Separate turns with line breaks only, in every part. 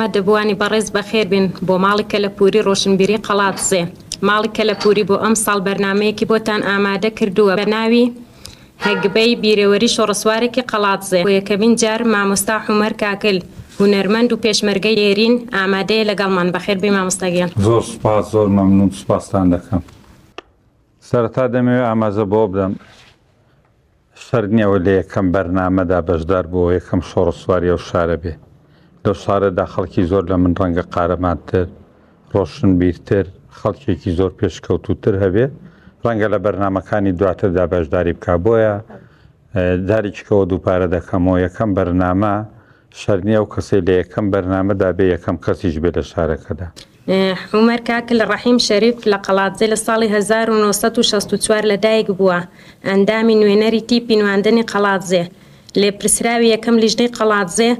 ئامادەبووانی بەڕێز بەخێر بێن بۆ ماڵی کەلەپووری ڕۆشنبیری قەڵادزێ. ماڵی کەلەپووری بۆ ئەمساڵ بەرنامەیەکی بۆتان ئامادە کردووە بە ناوی هەگبەی بیرەوەری شۆڕسوارێکی قەڵادزێ. بۆ یەکەمین جار مامۆستا عومەر کاکل، هونەرمەند و پێشمەرگەی دێرین ئامادەیە لەگەڵمان. بەخێر بێی مامۆستا گیان.
زۆر سوپاس، زۆر مەمنوون، سوپاستان دەکەم. سەرەتا دەمەوێت ئاماژە بەوە بدەم شەرت نییە ئەوە لە یەکەم بەرنامەدا بەشدار بووە یەکەم شۆڕسواری ئەو شارە بێ. لەو شارەدا خەڵکی زۆر لە من ڕەنگە قارەمانتر، ڕۆشنبیرتر، خەڵکێکی زۆر پێشکەوتووتر هەبێ، ڕەنگە لە بەرنامەکانی دواتردا بەشداری بکا. بۆیە جارێکی کەوە دووپارە دەکەمەوە یەکەم بەرنامە شەرت نییە ئەو کەسەی لە یەکەم بەرنامەدا بێ یەکەم کەسیش بێ لە شارەکەدا.
عومەر کاکل ڕەحیم شەریف لە قەڵادزێ لە ساڵی 1964 لەدایک بووە، ئەندامی نوێنەری تیپی نواندنی قەڵادزێ، لێپرسراوی یەکەم لیژنەی قەڵادزێ،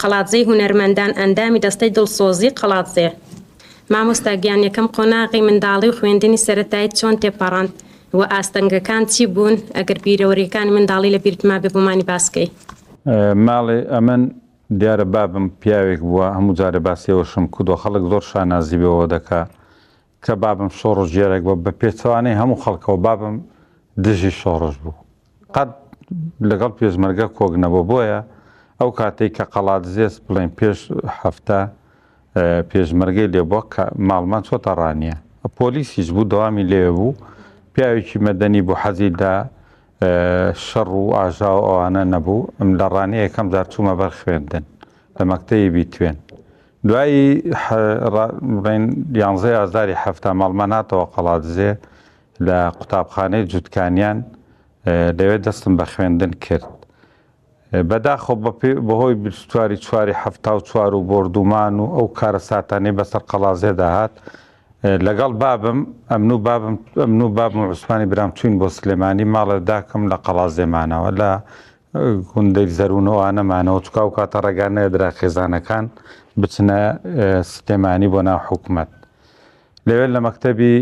قەڵادزێی هونەرمەندان، ئەندامی دەستەی دڵسۆزی قەڵادزێ. مامۆستا گیان یەکەم قۆناغی منداڵی و خوێندنی سەرەتاییت چۆن تێپەڕاند و ئاستەنگەکان چی بوون، ئەگەر بیرەوەرییەکانی منداڵی لە بیرت مابێ بۆمانی باس کەی؟
ماڵێ ئەمن دیارە بابم پیاوێک بووە هەموو جارێ باسی ئەوەشم کردووە خەڵک زۆر شانازی بەوە دەکا کە بابم شۆڕشگێرێک بووە بە پێچەوانەی هەموو خەڵکەوە بابم دژی شۆڕش بوو قەت لەگەڵ پێشمەرگە کۆک نەبوو بۆیە ئەو کاتێک کە قەڵادزێس بڵێن پێش هەفتە پێشمەرگەی لێ بووە کە ماڵمان چۆتە ڕانیە پۆلیسیش بوو دەوامی لێوێ بوو پیاوێکی مەدەنی بوو حەزی لە شەڕ و ئاژاوە ئەوانە نەبوو ئەم لە ڕانیە یەکەم جار چوومە بەر خوێندن لە مەکتەبی بیتوێن دوایی بڵێن یانزەی ئازاری حەفتا ماڵمان هاتەوە قەڵادزێ لە قوتابخانەی جوتکانیان لەوێ دەستم بە خوێندن کرد بەداخەوە بەهۆی بیستواری چواری 74 و بۆردومان و ئەو کارەساتانەی بەسەر قەڵازێدا هات لەگەڵ بابم ئەمن و بابم ئەمن و بابم و عوسمانی برام چوین بۆ سلێمانی ماڵە داکم لە قەڵازێ مانەوە لە گوندەی زەرون و ئەوانە مانەوە چونکە ئەو کاتە ڕێگا نەدرا خێزانەکان بچنە سلێمانی بۆ ناو حکومەت لەوێ لە مەکتەبی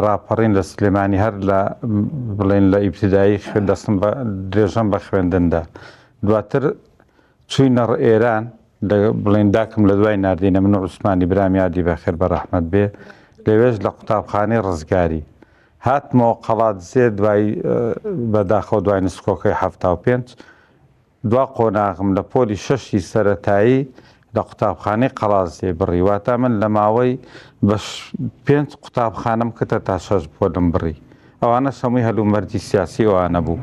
ڕاپەڕین لە سلێمانی هەر لە بڵێن لە ئیبتدایی دەستم بە درێژەم بە خوێندندا دواتر چوینە ئێران بڵێن داکم لە دوای ناردینە من و عوسمانی برام یادی بەخێر بە ڕەحمەت بێ لەوێش لە قوتابخانەی ڕزگاری هاتمەوە قەڵادزێ دوای بەداخەوە دوای نسکۆکەی 75 دوا قۆناغم لە پۆلی شەشی سەرەتایی لە قوتابخانەی قەڵادزێ بڕی واتە من لە ماوەی بە پێنج قوتابخانەم کتە تا شەش پۆلم بڕی ئەوانەش هەمووی هەلومەرجی سیاسی ئەوانە بوو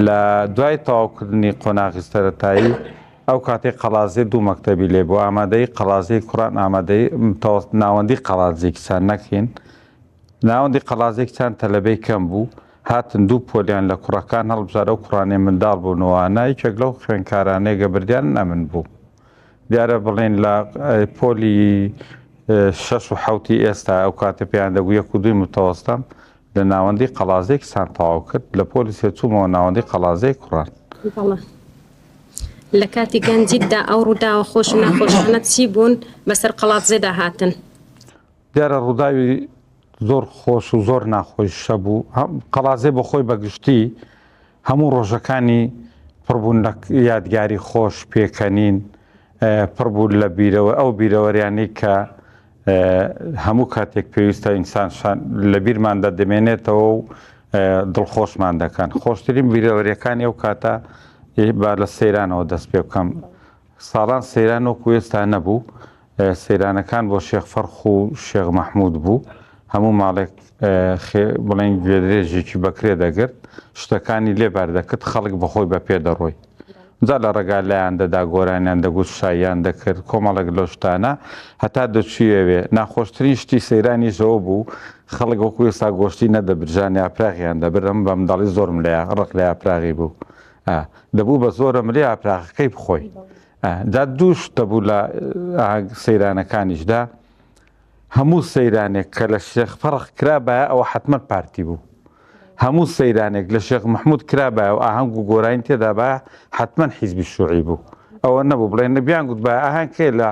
لە دوای تەواوکردنی قۆناغی سەرەتایی ئەو کاتەی قەڵادزێ دوو مەکتەبی لێ بوو ئامادەی قەڵادزێی کوڕان ئامادەی ناوەندی قەڵادزێی کچان نەکەین ناوەندی قەڵادزێی کچان تەلەبەی کەم بوو هاتن دوو پۆلیان لە کوڕەکان هەڵبژارد ئەو کوڕانەی منداڵ بوون و ئەوانە یەکێک لەو خوێندکارانەی گە بردیان ئەمن بوو دیارە بڵێن لە پۆلی شەش و حەوتی ئێستا ئەو کاتە پێیان دەگوو یەک و دووی متەوەستەم لە ناوەندی قەڵازێی کچان تەواو کرد لە پۆلی سێ چوومەوە ناوەندی قەڵازێی کوڕان.
بەڵێ. لە کاتی گەنجیتدا ئەو ڕووداوە خۆش و ناخۆشانە چی بوون بەسەر قەڵادزێدا هاتن؟
دیارە ڕووداوی زۆر خۆش و زۆر ناخۆش هەبوو قەڵازێ بۆ خۆی بەگشتی هەموو ڕۆژەکانی پڕبوون لە یادگاری خۆش پێکەنین پڕبوون لە بیرەوە ئەو بیرەوەریانی کە هەموو کاتێک پێویستە ئینسان لە بیرماندا دەمێنێتەوە و دڵخۆشمان دەکەن خۆشترین بیرەوەریەکانی ئەو کاتە با لە سەیرانەوە دەست پێ بکەم ساڵان سەیران وەکو ئێستا نەبوو، سەیرانەکان بۆ شێخ فەرخ و شێخ مەحموود بوو، هەموو ماڵێک بڵێن گوێدرێژێکی بەکرێ دەگرت، شتەکانی لێ بار دەکرد، خەڵک بەخۆی بە پێ دەڕۆی. جا لە ڕێگا لایان دەدا، گۆرانیان دەگوت، شاییان دەکرد، کۆمەڵێک لەو شتانە هەتا دەچوویە وێ. ناخۆشترین شتی سەیرانیش ئەوە بوو، خەڵک وەکو ئێستا گۆشتی نەدەبرد، ژان یاپراغیان دەبرد، ئەمن بە منداڵی زۆرم لە ڕق لە یاپراغی بوو. ئا دەبوو بە زۆرە ملێ ئاپراخەکەی بخۆی جا دووش دەبوو لە سەیرانەکانیشدا هەموو سەیرانێک کە لە شێخ فەرق کرابایە ئەوە حتمما پارتی بوو هەموو سەیرانێک لە شێخ مححمود کرابایە و ئاهەنگ و گۆرانی تێدا بە حتمما حیزبی شوعی بوو ئەوە نەبوو بڵێن نەبیان گوت بە ئاهەنگ کێ لە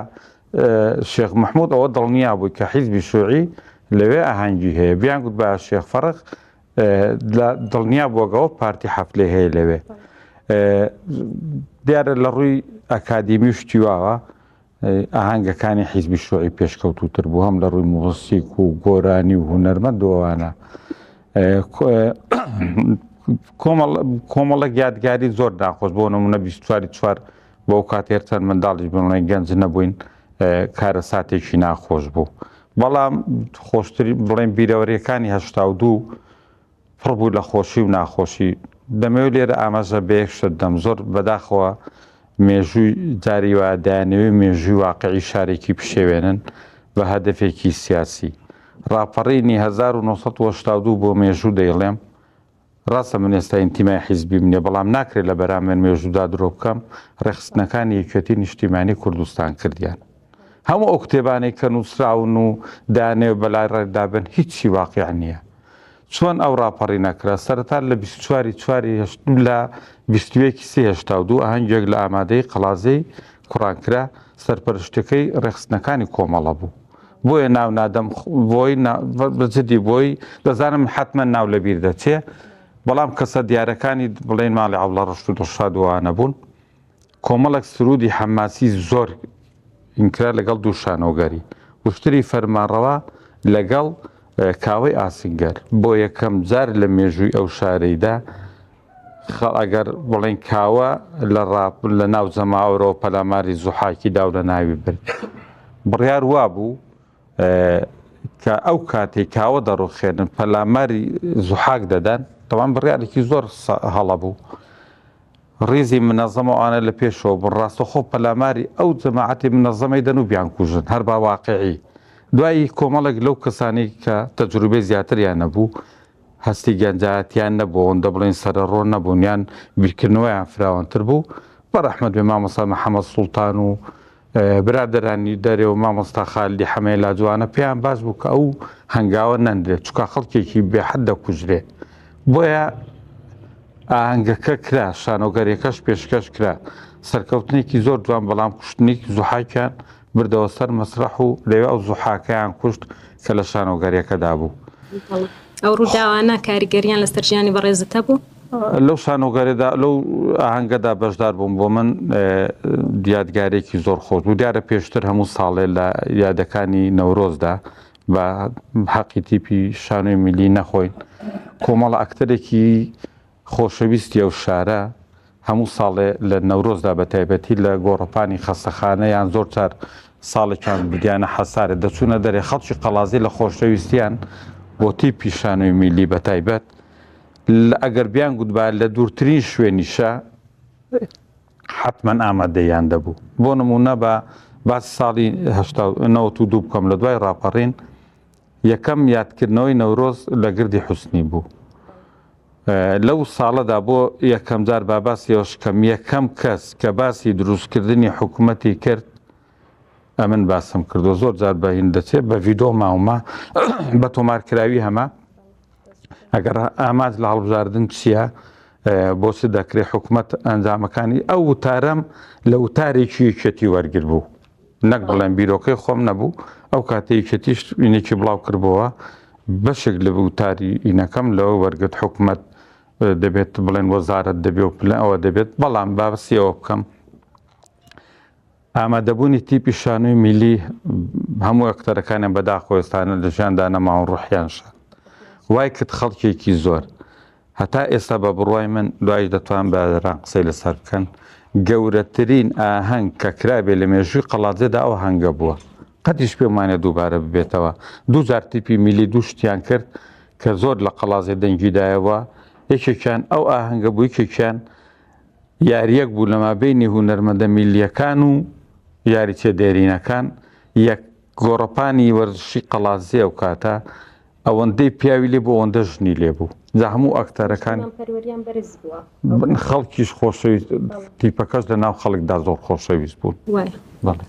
شێخ مححمود ئەوە دڵنیا بووی کە حیزبی شوعی لەوێ ئاهەنگی هەیە بیان گوت بە شێخ فەرق دڵنیا بووەگەوە پارتی حەفلەی هەیە لەوێ دیارە لە ڕووی ئەکادیمی و شتیواوە. ئاهەنگەکانی حیزبی شوعی پێشکەوتووتر بوو هەم لە ڕووی موزیک و گۆرانی و هونەرمەند و ئەوانە. کۆمەڵێک یادگاری زۆر ناخۆش بۆ نمونە 24 چوار بۆ کات هێرچەند منداڵیش بڵێن گەنج نەبووین کارەساتێکی ناخۆش بوو بەڵام خۆشتری بڵێن بیرەوەریەکانی 82 پڕ بوو لە خۆشی و ناخۆشی. دەمەوێت لێرە ئاماژە بە یەک شت بدەم، زۆر بەداخەوە مێژووی جاری وایە دەیانەوێت مێژووی واقعی شارێکی بشێوێنن بە هەدەفێکی سیاسی. ڕاپەڕینی 1982 بۆ مێژوو دەیڵێم، ڕاستە من ئێستا ئینتیمای حیزبیم نییە، بەڵام ناکرێت لە بەرامبەر مێژوودا درۆ بکەم، ڕێکخستنەکانی یەکێتی نیشتیمانی کوردستان کردیان. هەموو ئەو کتێبانەی کە نووسراون و دەیانەوێت بەلای ڕێدا بن هیچی واقیع نییە. چۆن ئەو ڕاپەڕینە کرا؟ سەرەتا لە 24 ی چواری هەشت لە 21 ی سێ 82 ئاهەنگێک لە ئامادەیی قەڵازێی کوڕان کرا، سەرپەرشتیەکەی ڕێکخستنەکانی کۆمەڵە بوو. بۆیە ناو نادەم بۆی بە جدی بۆی دەزانم حەتمەن ناو لەبیر دەچێ، بەڵام کەسە دیارەکانی بڵێین ماڵی عەبدوڵا ڕەشت و دڵشاد و ئەوانە بوون. کۆمەڵێک سروودی حەماسی زۆر کرا لەگەڵ دوو شانۆگەری، وشتری فەرمانڕەوا لەگەڵ کاوەی ئاسنگەر، بۆ یەکەم جار لە مێژووی ئەو شارەیدا خەڵ ئەگەر بڵێن کاوە لە ڕاپ لە ناو جەماوەرەوە پەلاماری زوحاکی دا و لە ناوی برد. بڕیار وابوو کە ئەو کاتەی کاوە دەڕوخێنن پەلاماری زوحاک دەدەن، تەوان بڕیارێکی زۆر هەڵە بوو. ڕیزی منەزەم ئەوانە لە پێشەوە بوون ڕاستەخۆ پەلاماری ئەو جەماعەتی منەزەمەی دەن و بیانکوژن هەر بە واقعی دوایی کۆمەڵێک لەو کەسانی کە تەجروبەی زیاتریان نەبوو هەستی گەنجایەتیان نەبوو ئەوەندە بڵێن سەرەڕۆ نەبوون یان بیرکردنەوەیان فراوانتر بوو بە ڕەحمەت بێ مامۆستا محەمەد سوڵتان و برادەرانی دەرێ و مامۆستا خالدی حەمەی لاجوانە پێیان باش بوو کە ئەو هەنگاوە نەنرێت چونکە خەڵکێکی بێحەد دەکوژرێ بۆیە ئاهەنگەکە کرا شانۆگەریەکەش پێشکەش کرا سەرکەوتنێکی زۆر جوان بەڵام کوشتنی زوحاکیان بردەوە سەر مەسرەح و لەوێ ئەو زوحاکەیان کوشت کە لە شانۆگەریەکەدا بوو.
ئەو ڕووداوانە کاریگەریان لەسەر ژیانی بەڕێزت هەبوو؟
لەو شانۆگەرێدا لەو ئاهەنگەدا بەشدار بووم بۆ من یادگارێکی زۆر خۆش بوو دیارە پێشتر هەموو ساڵێ لە یادەکانی نەورۆزدا بە حەقی تیپی شانۆی میلی نەخۆین کۆمەڵە ئەکتەرێکی خۆشەویستی ئەو شارە هەموو ساڵێ لە نەورۆزدا بە تایبەتی لە گۆڕەپانی خەستەخانە یان زۆر جار ساڵێکیان بردیانە حەسارێ دەچوونە دەرێ خەڵکی قەڵازی لە خۆشەویستیان بۆ تیپی شانۆی میلی بە تایبەت لە ئەگەر بیان گوتبا لە دوورترین شوێنیشە حەتمەن ئامادەیان دەبوو بۆ نمونە بە باسی ساڵی 92 بکەم لە دوای ڕاپەڕین یەکەم یادکردنەوەی نەورۆز لە گردی حوسنی بوو. لەو ساڵەدا بۆ یەکەمجار با باسی ئەوەش بکەم، یەکەم کەس کە باسی دروستکردنی حکومەتی کرد ئەمن باسم کردووە، زۆر جار بە هین دەچێت، بە ڤیدۆ ماومە، بە تۆمارکراوی هەمە. ئەگەر ئامانج لە هەڵبژاردن چییە، بۆ چ دەکرێت حکومەت ئەنجامەکانی ئەو وتارەم لە وتارێکی یەکێتی وەرگر بوو. نەک بڵێم بیرۆکەی خۆم نەبوو، ئەو کاتە یەکێتیش ئینێکی بڵاو کردبۆوە، بەشێک لە وتاری ئینەکەم لەوە وەرگرت حکومەت دەبێت بڵێن وەزارەت دەبێ و پلە ئەوە دەبێت، بەڵام با باسی ئەوە بکەم ئامادەبوونی تیپی شانۆی میلی هەموو ئەکتەرەکانیان بەداخەوە ئێستا لە ژیاندا نەماون ڕوحیان شاد وای کرد خەڵکێکی زۆر هەتا ئێستا بە بڕوای من دوایش دەتوان برادەران قسەی لەسەر بکەن گەورەترین ئاهەنگ کە کرابێ لە مێژووی قەڵادزێدا ئەو ئاهەنگە بووە قەتیش پێم وانیە دووبارە ببێتەوە دووجار تیپی میلی دوو شتیان کرد کە زۆر لە قەڵازێ دەنگی دایەوە یەکێکیان ئەو ئاهەنگە بوو یەکێکیان یاریەک بوو لە مابینی هونەرمەندە میلیەکان و یاریچە دێرینەکان یەک گۆڕەپانی وەرزشی قەڵادزێ ئەو کاتە ئەوەندەی پیاوی لێ بوو ئەوەندە ژنی لێ بوو جا هەموو ئەکتەرەکان
پەروەریان بەرز بووە
خەڵکیش خۆشەویست تیپەکەش لە ناو خەڵکدا زۆر خۆشەویست بوون
وایە بەڵێ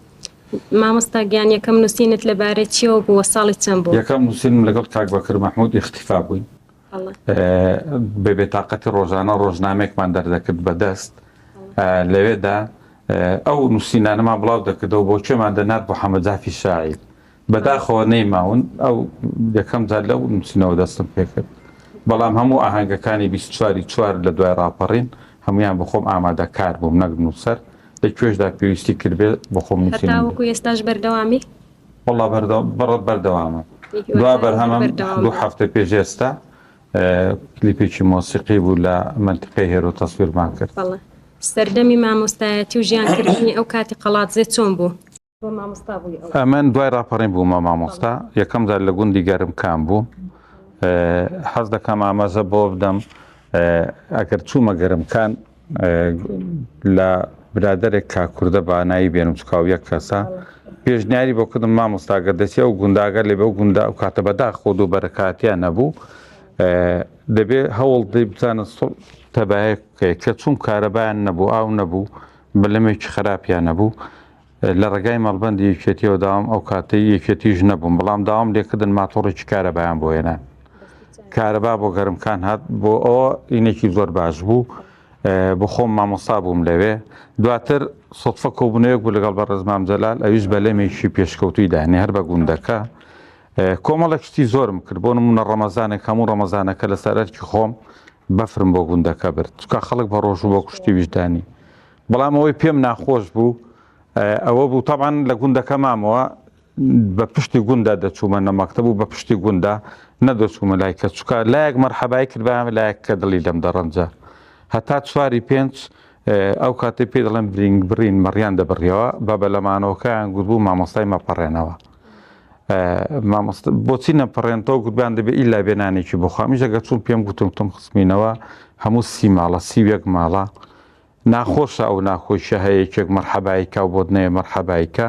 مامۆستا گیان یەکەم نووسینت لەبارەی چیەوە بووە ساڵی چەند بوو؟
یەکەم نووسینم لەگەڵ کاک بەکر مەحموود ئیختیفا بووین بە بێتاقەتی ڕۆژانە ڕۆژنامێکمان دەردەکرد بە دەست لەوێدا ئەو نووسینانەمان بڵاو دەکردەوە بۆ کوێمان دەنارد بۆ حەمەجافی شاعیر بەداخەوە نەیماون ئەو یەکەم جار لەو نووسینەوە دەستم پێکرد بەڵام هەموو ئاهەنگەکانی 24 چوار لە دوای ڕاپەڕین هەمویان بەخۆم ئامادەکار بووم نەک نووسەر. لە کوێشدا پێویستی کردبێ بۆ خۆم نووسینم دێ.
هەتاوەکو ئێستاش بەردەوامی؟
وەڵا بەردەوامم. دوا بەرهەمم دوو هەفتە پێش ئێستا کلیپێکی مۆسیقی بوو لە مەنتیقەی هێرۆ تەسویرمان کرد.
بەڵێ. سەردەمی مامۆستایەتی و ژیانکردنی ئەو کاتی قەڵادزێ چۆن بوو؟ تۆ مامۆستا بووی ئەو.
ئەمن دوای ڕاپەڕین بوومە مامۆستا. یەکەم جار لە گوندی گەرمکان بووم. حەز دەکەم ئاماژە بۆ بدەم ئەگەر چوومە گەرمکان لە برادەرێک کاک کوردە با ناوی بێنم چونکە ئەو یەک کەسە پێشنیاری بۆ کردم مامۆستا گەر دەچی ئەو گونداگە لێ بەو گوندا ئەو کاتە بەداخەوە دوو بەرەکاتیان نەبوو دەبێ هەوڵ دەی بزانە تەبایەک بکەیت کە چوم کارەبایان نەبوو ئاو نەبوو بەلەمێکی خراپیان نەبوو لە ڕێگای مەڵبەندی یەکێتیەوە داوام ئەو کاتەی یەکێتیش نەبووم بەڵام داوام لێکردن ماتۆڕێکی کارەبایان بۆ هێنان کارەبا بۆ گەرمکان هات بۆ ئەوە ئینێکی زۆر باش بوو بۆ خۆم مامۆستا بووم لەوێ دواتر سەدفە کۆبوونەوەیەک بوو لەگەڵ بەڕێز مام جەلال ئەویش بەلەمێکی پێشکەوتووی دانێ هەر بە گوندەکە کۆمەڵێک شتی زۆرم کرد بۆ نمونە ڕەمەزانێک هەموو ڕەمەزانەکە لەسەر ئەرکی خۆم بەفرم بۆ گوندەکە برد چکە خەڵک بە ڕۆژ و بۆ کوشتی ویژدانی بەڵام ئەوەی پێم ناخۆش بوو ئەوە بوو تەبعەن لە گوندەکە مامەوە بە پشتی گوندا دەچوومە نە مەکتەب و بە پشتی گوندا نەدەچوومە لای کەس چکە لایەک مەرحەبای کردبایەم لایەک کە دڵی لەم دەڕەنجا هەتا چواری پێنج ئەو کاتەی پێی دەڵێن برینگ بڕین مەڕیان دەبڕیەوە بە بەلەمانەوەکەیان گوتبوو مامۆستای مەپەڕێنەوە مامۆستا بۆچی نەپەڕێنتەوە گوتبان دەبێ ئیلا بێ نانێکی بخوام ئیش ئەگەر چوون پێم گوتم تم خسمینەوە هەموو سی ماڵە 31 ماڵە ناخۆشە ئەو ناخۆشیە هەیە یەکێک مەرحەبایی کا و بۆت نەیە مەرحەبایی کا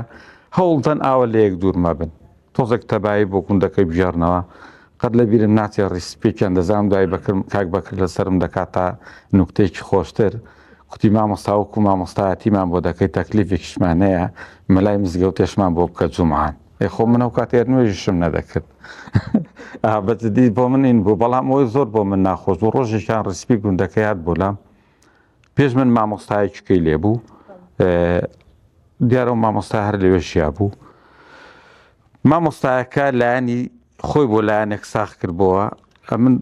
هەوڵدەن ئاوە لەیەک دوور مەبن تۆزێک تەبایی بۆ گوندەکەی بگێڕنەوە قەت لە بیرم ناچێ ڕیسپێکیان دەزانم دوای بەکر کاک بەکر لەسەرم دەکات تا نوکتەیەکی خۆشتر کوتی مامۆستا وەکو مامۆستایەتیمان بۆ دەکەی تەکلیفێکیشمان هەیە مەلای مزگەوتێشمان بۆ بکە جومعان ئێ خۆ من ئەو کاتێ هەر نوێژیشم نەدەکرد ئا بە جدی بۆ من این بوو بەڵام ئەوەی زۆر بۆ من ناخۆش بوو ڕۆژێکیان ڕیسپی گوندەکەی هات بۆ لام پێش من مامۆستایەکی کەی لێ بوو دیارە و مامۆستا هەر لەوێ ژیا بوو مامۆستایەکە لایەنی خۆی بۆ لایەنێک ساخ کردبەوە ئەمن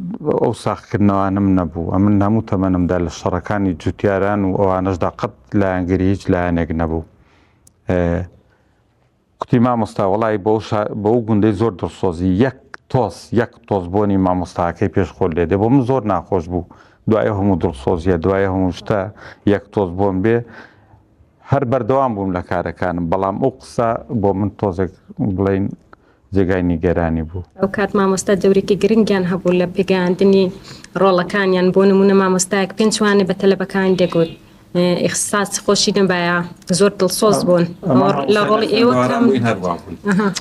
ئەو ساخکردنەوانم نەبوو ئەمن هەموو تەمەنمدا لە شەڕەکانی جوتیاران و ئەوانەشدا قەت لایەنگری هیچ لایەنێک نەبوو کوتی مامۆستا وەڵایی بەو شا بەو گوندەی زۆر دڵسۆزی یەک تۆز یەک تۆز بۆنی مامۆستاکەی پێش خۆت لێ دێ بۆ من زۆر ناخۆش بوو دوای ئەو هەموو دڵسۆزیە دوای ئەو هەموو شتە یەک تۆز بۆن بێ هەر بەردەوام بووم لە کارەکانم بەڵام ئەو قسە بۆ من تۆزێک بڵین جێگای نیگەرانی بوو.
ئەو کات مامۆستا دەورێکی گرنگیان هەبوو لە پێگەیاندنی ڕۆڵەکانیان بۆ نموونە مامۆستایەک پێنج وانەی بە تەلەبەکانی دەگوت ئیخساسی خۆشی نەبایە زۆر دڵسۆز بوون لە ڕۆڵی ئێوە کەم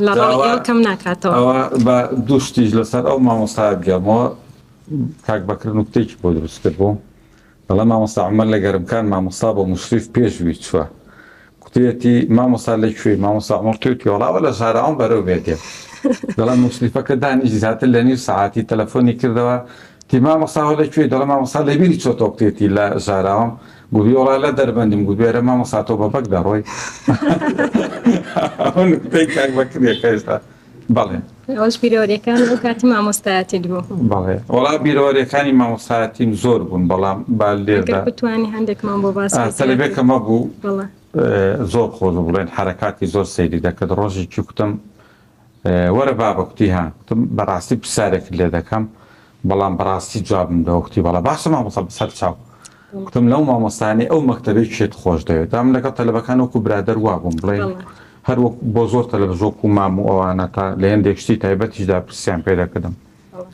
لە ڕۆڵی ئێوە کەم ناکاتەوە.
ئەوە بە دوو شتیش لەسەر ئەو مامۆستایە بگەڕمەوە کاک بەکر نوکتەیەکی بۆ دروست کردبوو دەڵێ مامۆستا عومەر لە گەرمکان مامۆستا بۆ موشریف پێش وی چوە کوتویەتی مامۆستا لە کوێی مامۆستا عومەر کوتویەتی وەڵا ئەوە لە ژاراوم بەرەو بێ دێم دەڵێ موشریفەکە دانیشت زیاتر لە نیو سەعاتی تەلەفۆنی کردەوە تی مامۆستا هۆ لە کوێی دەڵێ مامۆستا لە بیری چۆتەوە کوتویەتی لە ژاراوم گوتی وەڵا لە دەربەندیم گوتی ئەرێ مامۆستا تۆ بە بەگ دەڕۆی ئەوە نوکتەی کاک بەکریەکە ئێستا بەڵێ.
ئەوەش بیرەوەریەکان ئەو کاتی مامۆستایەتیت بوو.
بەڵێ وەڵا بیرەوەریەکانی مامۆستایەتیم زۆر بوون بەڵام با لێردا
ئەگەر بتوانی هەندێکمان بۆ باس بکەی.
تەلەبێکم هەبوو
بەڵێ.
زۆر خۆش بوو بڵێن حەرەکاتی زۆر سەیری دەکرد ڕۆژێکی کوتم وەرە بابە کوتی ها کوتم بەڕاستی پرسیارێکت لێ دەکەم بەڵام بەڕاستی جوابم دەوە کوتی بەڵێ باشە مامۆستا بەسەر چاو کوتم لەو مامۆستایانەی ئەو مەکتەبەی کێت خۆش دەوێت ئەم لەگەڵ تەلەبەکان وەکو برادەر وابووم بڵێن هەر وەک بۆ زۆر تەلەبەش وەکو مام و ئەوانە تا لە هێندێک شتی تایبەتیشدا پرسیان پێ دەکردم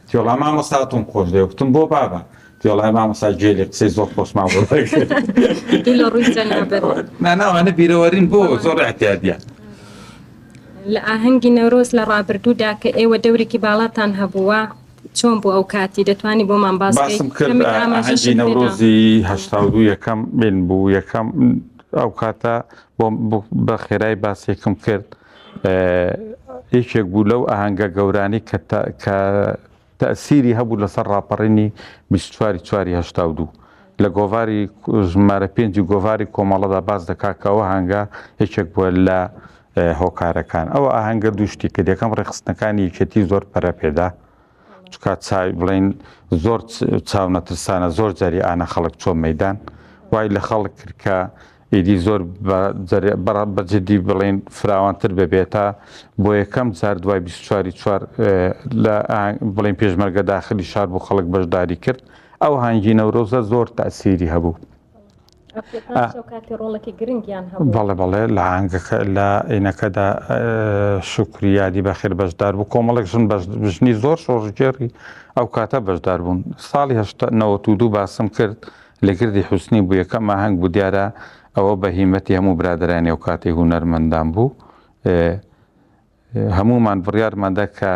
تیۆڵا مامۆستا تۆم خۆش دەوێت کوتم بۆ بابە تیۆڵای مامۆستا گێلی قسەی زۆر خۆشمان بۆ دەکرد
لە ڕووی جەنابت
نا نا ئەوانە بیرەوەرین بۆ زۆر اعتیادیە
لە ئاهەنگی نەورۆز لە ڕابردوودا کە ئێوە دەورێکی باڵاتان هەبووە چۆن بوو ئەو کاتی دەتوانی بۆمان باس بکەی؟
باسم کرد
کەمێک
ئاهەنگی
ئاماژەشت پێدا.
نەورۆزی 82 یەکەم بین بوو یەکەم ئەو کاتە بۆم بە خێرای باسێکم کرد یەکێک بوو لەو ئاهەنگە گەورانی کە کە تەئسیری هەبوو لەسەر ڕاپەڕینی 24 چواری 82 لە گۆڤاری ژمارە پێنجی گۆڤاری کۆمەڵەدا باس دەکات کە ئەو ئاهەنگە یەکێک بووە لە هۆکارەکان ئەو ئاهەنگە دوو شتی کرد یەکەم ڕێکخستنەکانی یەکێتی زۆر پەرە پێدا چکا چاوی بڵین زۆر چاونەترسانە زۆر جەریئانە خەڵک چۆن مەدان وای لە خەڵک کرد کە ئیدی زۆر بە جدی بڵێن فراوانتر ببێت تا بۆ یەکەم جار دوای 24 چوار لە بڵێن پێشمەرگە داخلی شار بوو خەڵک بەشداری کرد ئەو هەنگی نەورۆزە زۆر تەسیری هەبوو. بەڵێ بەڵێ لە ئاهەنگەکە لە ئینەکەدا شوکری یادی بەخێر بەشدار بوو کۆمەڵێک ژن ژنی زۆر شۆڕشگێڕی ئەو کاتە بەشدار بوون ساڵی 92 باسم کرد لە گردی حوسنی بوو یەکەم ئاهەنگ بوو دیارە ئەوە بە هیمەتی هەموو برادەرانی ئەو کاتی هونەرمەندان بوو هەموومان بڕیارماندا کە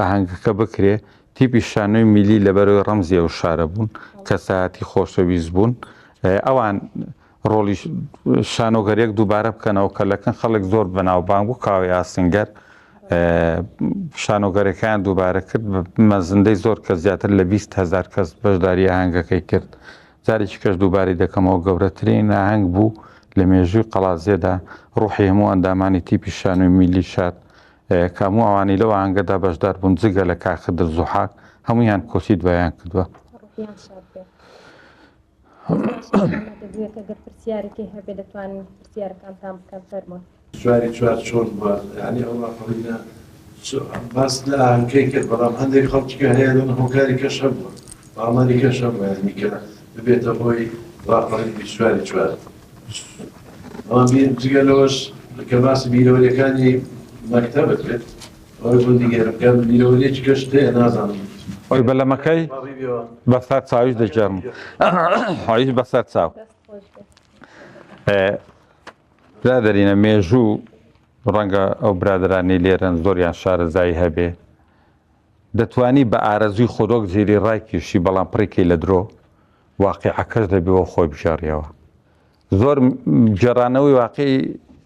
ئاهەنگەکە بکرێ، تیپی شانۆی میلی لەبەرەوەی ڕەمزی ئەو شارە بوون، کەسایەتی خۆشەویست بوون، ئەوان ڕۆڵی شانۆگەریەک دووبارە بکەنەوە کە لەکن خەڵک زۆر بەناوبانگ بوو، کاوەی ئاسنگەر شانۆگەرەکەیان دووبارە کرد، مەزندەی زۆر کەس زیاتر لە 20 هەزار کەس بەشداری ئاهەنگەکەی کرد. جارێکی کەش دووبارەی دەکەمەوە گەورەترین ئاهەنگ بوو لە مێژووی قەڵادزێدا، ڕوحی هەموو ئەندامانی تیپی شانۆی میللی شاد کە هەموو ئەوانەی لەو ئاهەنگەدا بەشدار بوون جگە لە کاک خدر زوحاک هەموویان کۆچی دوایان کردووە.
ڕوحیان شاد بێت. ئامادەبوویەک ئەگەر پرسیارێکی هەبێ دەتوانن پرسیارەکانتان بکەن فەرموون.
چواری چوار چۆن بووە یانی ئەو ڕاپەڕینە باست لە ئاهەنگەکەی کرد بەڵام هەندێک خەڵکی کە هەیە دەڵێن هۆکاری کەش هەبووە پاڵنەری کەش هەبووە یانی کە ببێتە هۆی ڕاپەڕینی 24 چوار بەڵام جگە لەوەش کە باسی بیرەوەریەکانی مەکتەبت کرد ئەوەی گوندی گەرمکە بیرەوەریەکی کەشت هەیە نازانم
ئەوی بەلەمەکەی بەسەر چاویش دەگێڕم ئەویش بەسەر چاو برادەرینە مێژوو ڕەنگە ئەو برادەرانەی لێرەن زۆریان شارەزایی هەبێ دەتوانی بە ئارەزووی خۆت وەک جێری ڕایکێشی بەڵام پڕیکەی لە درۆ واقیعەکەش دەبێ وە خۆی بگێڕیەوە زۆر گێڕانەوەی واقعی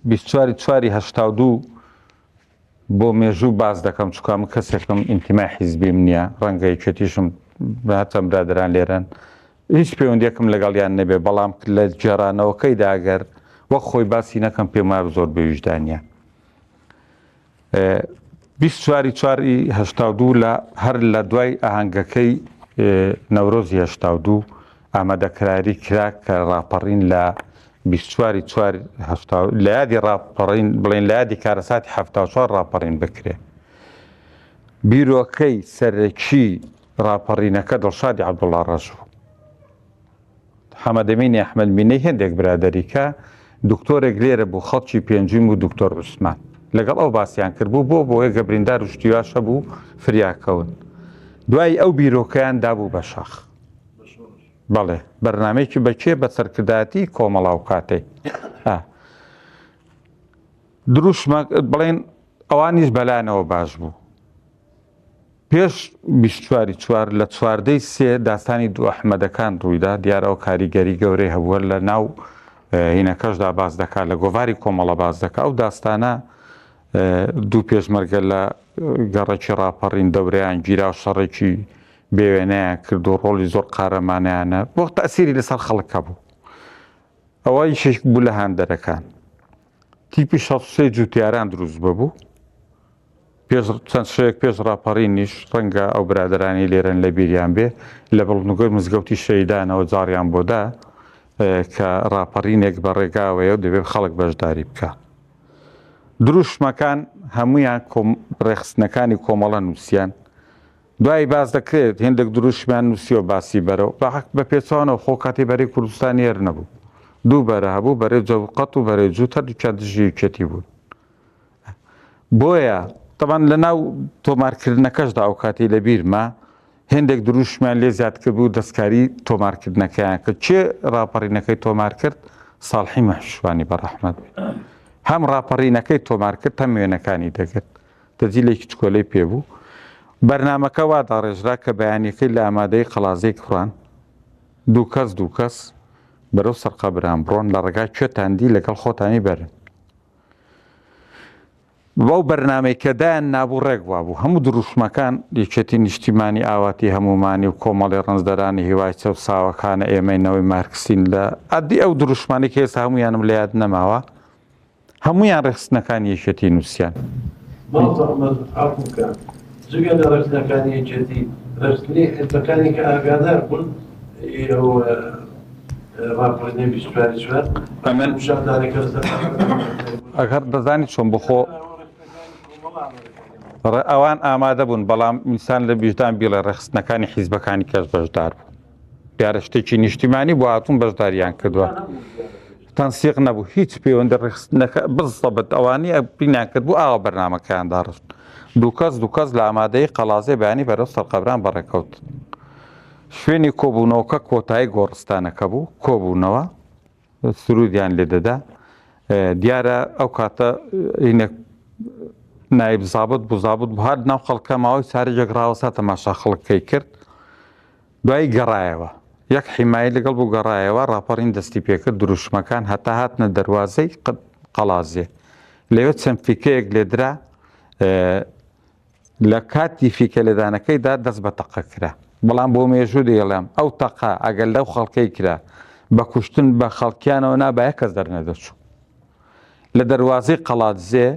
24 چواری 82 بۆ مێژوو باس دەکەم چونکە من کەسێکم ئینتیمای حیزبیم نییە ڕەنگە یەکێتیشم هەرچەند برادەران لێرەن هیچ پەیوەندیەکم لەگەڵیان نەبێ بەڵام لە گێڕانەوەکەیدا گەر وەک خۆی باسی نەکەم پێم وایە زۆر بێویژدانیە 24 چواری 82 لە هەر لە دوای ئاهەنگەکەی نەورۆزی 82 ئامادەکراری کرا کە ڕاپەڕین لە 24 چوار هەشتا لە یادی ڕاپەڕین بڵێن لە یادی کارەساتی 74 ڕاپەڕین بکرێ بیرۆکەی سەرەکی ڕاپەڕینەکە دڵشادی عەبدوڵا ڕەش بوو. حەمەدەمینی ئەحمەد مینەی هێندێک برادەری کە دکتۆرێک لێرە بوو خەڵکی پێنجوین بوو دکتۆر عوسمان لەگەڵ ئەو باسیان کرد بوو بۆ بۆیە گە بریندار و شتی واش هەبوو فریاکەون دوایی ئەو بیرۆکەیان دابوو بە شاخ بەڵێ بەرنامەیەکی بە کێ بە سەرکردایەتی کۆمەڵا و کاتەی دروشمە بڵێن ئەوانیش بەلایانەوە باش بوو پێش 24 چوار لە چواردەی سێ داستانی دوو ئەحمەدەکان ڕوویدا، دیارە ئەو کاریگەری گەورەی هەبووە لە ناو هینەکەشدا باس دەکات لە گۆڤاری کۆمەڵە باس دەکات ئەو داستانە دوو پێشمەرگە لە گەڕەکی ڕاپەڕین دەورەیان گیرا و شەڕێکی بێوێنەیان کرد و ڕۆڵی زۆر قارەمانیانە بۆ تەسیری لەسەر خەڵک هەبوو ئەوە یەکێک بوو لە هاندەرەکان تیپی 63 جوتیاران دروست ببوو پێش چەند شەوێک پێش ڕاپەڕینیش ڕەنگە ئەو برادەرانەی لێرەن لە بیریان بێ لە بڵندگۆی مزگەوتی شەهیدانەوە جاڕیان بۆ دا کە ڕاپەڕینێک بە ڕێگاوەیە و دەبێت خەڵک بەشداری بکا. دروشمەکان هەموویان ڕێکخستنەکانی کۆمەڵە نووسیان. دوایی باس دەکرێت هێندێک دروشمیان نووسیوە باسی بەرە و بە حەق بە پێچەوانەوە خۆ کاتی بەرەی کوردستانی هەر نەبوو. دوو بەرە هەبوو بەرەی جەوقەت و بەرەی جووت هەردووکیان دژی یەکێتی بوون. بۆیە تەبان لە ناو تۆمارکردنەکەشدا ئەو کاتی لە بیرمە هێندێک دروشمیان لێ زیاد کردبوو دەستکاری تۆمارکردنەکەیان کرد کێ ڕاپەڕینەکەی تۆمار کرد ساڵحی مەحشوانی بە ڕەحمەت بێت هەم ڕاپەڕینەکەی تۆمار کرد هەم وێنەکانی دەگرت تەجیلێکی چکۆلەی پێبوو بەرنمەکە وا داڕێژرا کە بەیانەکەی لە ئامادەی قەڵازەی کوڕان دوو کەس دوو کەس بەرەو سەرقەبران بڕۆن لە ڕێگا کوێتان دی لەگەڵ خۆتانی بەرن بەو بەرنامەی کە دایان نابوو ڕێک وابوو هەموو دروشمەکان یەکێتی نیشتیمانی ئاواتی هەموومانی و کۆمەڵی ڕەنجدەرانی هیوای چەوساوەکانە ئێمەی نەوەی مارکسین لە ئەدی ئەو دروشمانەی کە ئێستا هەموویانم لە یاد نەماوە هەموویان ڕێکخستنەکانی یەکێتی نووسیان.
مامۆستا عومەر عەفوو بکە جگە لە ڕێکخستنەکانی یەکێتی ڕێکخستنی حیزبەکانی کە ئاگادار بوون ئی ئەو. ڕاپەڕینەی 24 چوار
ئەمن
پیشاندانەکە لەسەر
ئەگەر دەزانی چۆن بخۆ ئەوان ئامادە بوون بەڵام ئینسان لە ویژدان بیڵێ ڕێکخستنەکانی حیزبەکانی کەس بەشدار بوو دیارە شتێکی نیشتیمانی بۆ هاتوون بەشداریان کردووە تەنسیق نەبوو هیچ پەیوەندی ڕێکخستنەکە بزەبت ئەوانی بینیان کرد بوو ئاوا بەرنامەکەیان داڕشت دووکەس دووکەس لە ئامادەی قەڵازێ بەیانی بەرەو سەرقەبران بەڕێکەوت شوێنی کۆبوونەوەکە کۆتایی گۆڕستانەکە بوو کۆبوونەوە سرودیان لێ دەدا دیارە ئەو کاتە هینێک نایب زابط بوو زابط بوو هات ناو خەڵکە ماوەی چارەجێک ڕاوەستا تەماشا خەڵکەی کرد دوایی گەڕایەوە یەک حیمایی لەگەڵ بوو گەڕایەوە ڕاپەڕین دەستی پێکرد دروشمەکان هەتا هاتنە دەروازەی قەڵازێ لەوێ چەند فیکەیەک لێدرا لە کاتی فیکە لێدانەکەیدا دەست بە تەقە کرا. بەڵام بۆ مێژوو دەیڵێم ئەو تەقە ئەگەر لەو خەڵکەی کرا بە کوشتن بە خەڵکیانەوە نابا یەک کەس دەرنەدەچوو. لە دەروازەی قەڵادزێ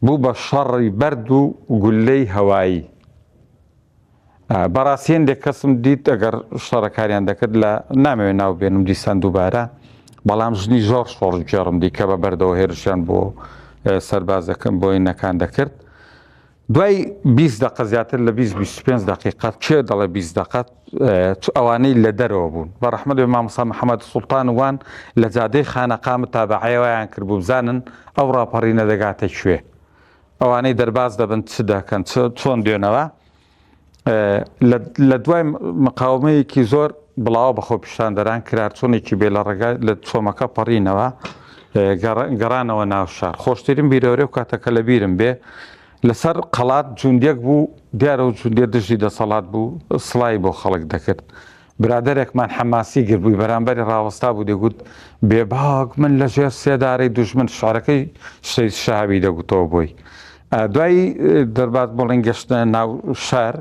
بوو بە شەڕی بەرد و گوللەی هەوایی. بەڕاستی هەندێک کەسم دیت ئەگەر شەڕەکاریان دەکرد لە نامەوێ ناو بێنم دیسان دووبارە بەڵام ژنی زۆر شۆڕشگێڕم دی کە بە بەردەوە هێرشیان بۆ سەربازەکەم بۆی نەکان دەکرد. دوای 20 دقە زیاتر لە 20 25 دقیقە کێ دەڵێ 20 دقە ئەوانەی لە دەرەوە بوون بە ڕەحمەت بێ مامۆستا محەممەد سوڵتان وان لە جادەی خانەقا متابعەیەوەیان کرد بوو بزانن ئەو ڕاپەڕینە دەگاتە کوێ ئەوانەی دەرباز دەبن چ دەکەن چۆن دێنەوە لە دوای مقاومەیەکی زۆر بڵاوە بە خۆپیشاندەران کرا چۆنێکی بێ لە ڕێگا لە چۆمەکە پەڕینەوە گەڕانەوە ناو شار خۆشترین بیرەوەری و کاتەکە لە بیرم بێ لەسەر قەڵات جوندێک بوو دیارە و جوندێ دژی دەسەڵات بوو سڵای بۆ خەڵک دەکرد برادەرێکمان حەماسی گربووی بەرامبەری ڕاوەستا بوو دەگوت بێباک من لە ژێر سێدارەی دوژمن شعرەکەی شەید شەهابی دەگوتەوە بۆی دوای دەرباز بڵین گەشتە ناو شار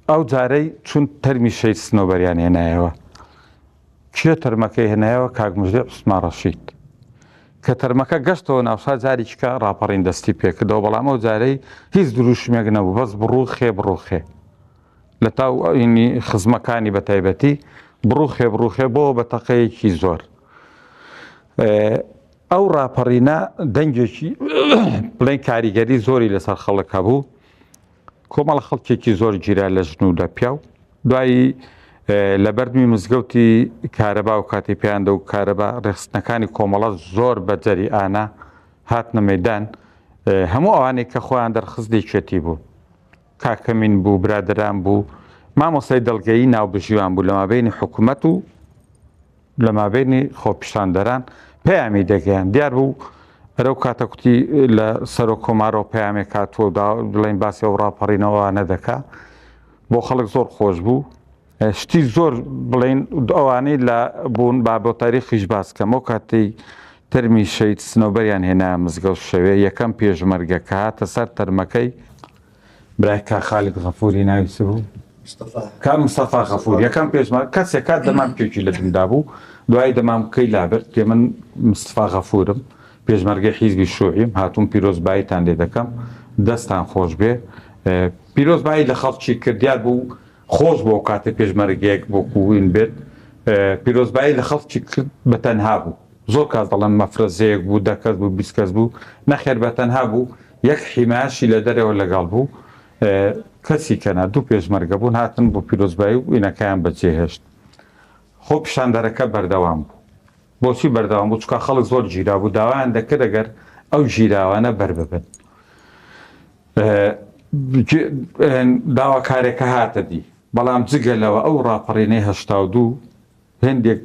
ئەو جارەی چون تەرمی شەید سنۆبەریان هێنایەوە کێ تەرمەکەی هێنایەوە کاک مژدەی عوسمان ڕەشید کە تەرمەکە گەشتەوە ناوشار جارێکیکە ڕاپەڕین دەستی پێکردەوە بەڵام ئەو جارەی هیچ دروشمێک نەبوو بەس بڕوخێ بڕوخێ لە تاو ئەوینی خزمەکانی بە تایبەتی بڕوخێ بڕوخێ بۆ بە تەقەیەکی زۆر ئەو ڕاپەڕینە دەنگێکی بڵێن کاریگەری زۆری لەسەر خەڵک هەبوو کۆمەڵە خەڵکێکی زۆر گیرا لە ژن و لە پیاو دوایی لە بەردمی مزگەوتی کارەبا و کاتی پێیان دە و کارەبا ڕێخستنەکانی کۆمەڵە زۆر بە جەری ئانا هاتنە مەدان هەموو ئەوانەی کە خۆیان دەرخست یەکێتی بوو کاکەمین بوو برادران بوو مامۆستای دەڵگەیی ناوبژیوان بوو لە مابینی حکوومەت و لە مابینی خۆپیشاندەران پەیامی دەگەیان دیار بوو ئەرەو کاتە کوتی لە سەرۆک کۆمارەوە پەیامێک هاتووە و بڵێن باسی ئەو ڕاپەڕینەوە نەدەکا بۆ خەڵک زۆر خۆش بوو شتی زۆر بڵین ئەوانەی لە بوون با بۆ تاریخیش باس کەم ئەو کاتەی تەرمی شەید سنەوبەریان هێنا مزگەوت شەوێ یەکەم پێشمەرگە کە هاتە سەر تەرمەکەی برای کاک خالید غەفوری ناوی چ بوو؟ کاک مستەفا غەفور یەکەم پێشمەرگە کەسێک کات دەمامکێکی لە دمدا بوو دوایی دەمامکەی لابرد پێ من مستەفا غەفورم پێشمەرگەی حیزبی شوعیم هاتووم پیرۆزباییتان لێ دەکەم دەستان خۆش بێ پیرۆزبایی لە خەڵکی کرد دیار بوو خۆش بۆ کاتێ پێشمەرگەیەک بۆ کوین بێت پیرۆزبایی لە خەڵکی کرد بە تەنها بوو زۆر کاس دەڵێن مەفرەزەیەک بوو دە کەس بوو 20 کەس بوو نەخێر بە تەنها بوو یەک حیمایەشی لە دەرەوە لەگەڵ بوو کەسی کەنا دوو پێشمەرگە بوون هاتن بۆ پیرۆزبایی و ئینەکەیان بەجێهێشت خۆ پیشاندەرەکە بەردەوام بوو بۆچی بەردەوام بوو چکا خەڵک زۆر گیرا بوو داوایان دەکرد ئەگەر ئەو گیراوانە بەر ببن داواکارێکە هاتە دی بەڵام جگە لەوە ئەو ڕاپەڕینەی 82 هێندێک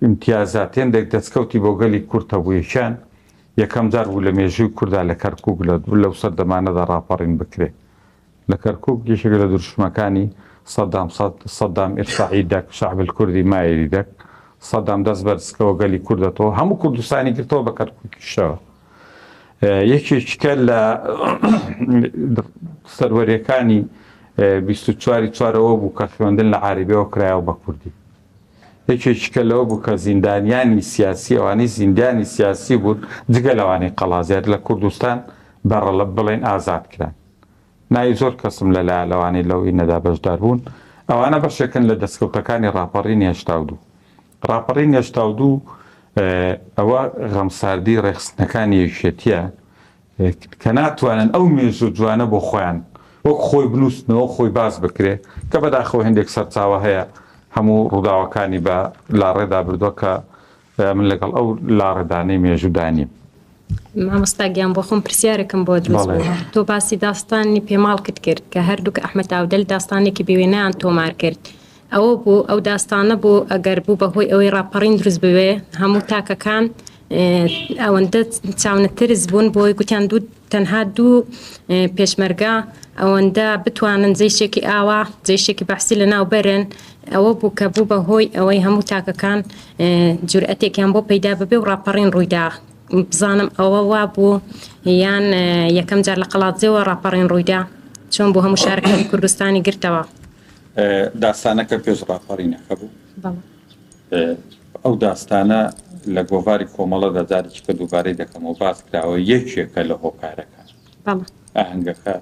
ئیمتیازات، هێندێک دەستکەوتی بۆ گەلی کورد هەبوو، یەکیان یەکەم جار بوو لە مێژووی کوردا لە کەرکووک لە لەو سەردەمانەدا ڕاپەڕین بکرێ. لە کەرکووک یەکێک لە دروشمەکانی سەدام سەدام ارفع یدک شعب الکردی ما یریدک، سەدام دەست بەرزکەوە گەلی کوردەتەوە، هەموو کوردستانی گرتەوە بە کەرکووکیشەوە. یەکێکیکە لە سەروەریەکانی 24 چوارەوە بوو کە خوێندن لە عارەبیەوە کرایەوە بە کوردی. یەکێکیکە لەوە بوو کە زیندانیانی سیاسی ئەوانەی زیندانی سیاسی بوون جگە لەوانەی قەڵازیار لە کوردستان بە ڕەلەب بڵێن ئازاد کران. ناوی زۆر کەسم لەلایە لەوانەی لەو ئینەدا بەشدار بوون. ئەوانە بەشێکن لە دەستکەوتەکانی ڕاپەڕینی 82. ڕاپەڕین 82 ئەوە غەمساردی ڕێکخستنەکانی یەکێتیە کە ناتوانن ئەو مێژوو جوانە بۆ خۆیان وەک خۆی بنووسنەوە خۆی باس بکرێ کە بەداخەوە هێندێک سەرچاوە هەیە هەموو ڕووداوەکانی بە لاڕێدا بردووە کە من لەگەڵ ئەو لاڕێدانەی مێژوودا نیم.
مامۆستا گیان بۆ خۆم پرسیارێکم بۆ دروست بوو تۆ باسی داستانی پێماڵکت کرد کە هەردووک ئەحمەد ئاودەل داستانێکی بێوێنەیان تۆمار کرد ئەوە بوو ئەو داستانە بوو ئەگەر بوو بە هۆی ئەوەی ڕاپەڕین دروست بوێ هەموو تاکەکان ئەوەندە چاونەترس بوون بۆی گوتیان دوو تەنها دوو پێشمەرگە ئەوەندە بتوانن جەیشێکی ئاوا جەیشێکی بەعسی لەناو بەرن ئەوە بوو کە بوو بە هۆی ئەوەی هەموو تاکەکان جورئەتێکیان بۆ پەیدا ببێ و ڕاپەڕین ڕوویدا بزانم ئەوە وا بوو یان یەکەم جار لە قەڵادزێوە ڕاپەڕین ڕوویدا چۆن بۆ هەموو شارەکانی کوردستانی گرتەوە.
داستانەکە پێش ڕاپەڕینەکە بوو. ئەو داستانە لە گۆڤاری کۆمەڵەدا جارێکی کە دووبارەی دەکەمەوە باس کراوە یەکێکە لە هۆکارەکان. ئاهەنگەکە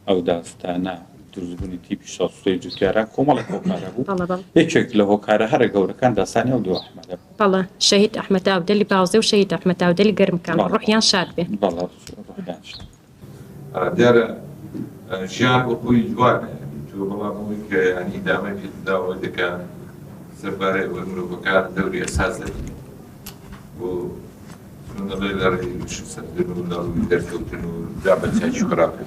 ئەو داستانە دروستبوونی تیپی 63 جوتیاران کۆمەڵێک هۆکارە بوو. یەکێک لە هۆکارە هەرە گەورەکان داستانی ئەو دوو ئەحمەدە بوو.
بەڵێ شەهید ئەحمەد ئاودەلی باوزێ و شەهید ئەحمەد ئاودەلی گەرمکان ڕوحیان شاد بێ.
بەڵێ ڕوحیان شاد.
دیارە ژیان بۆ خۆی جوانە یانی تۆ بەڵام ئەوەی کە یانی ئیدامەی پێ دەدا ئەوەی دەکا سەربارەی ئەوەی مرۆڤەکان دەوری ئەساس دەبینن بۆ چۆن دەڵێ لە ڕێی وشەسەندن و لە ڕووی دەرکەوتن و جا بە چاکی خراپی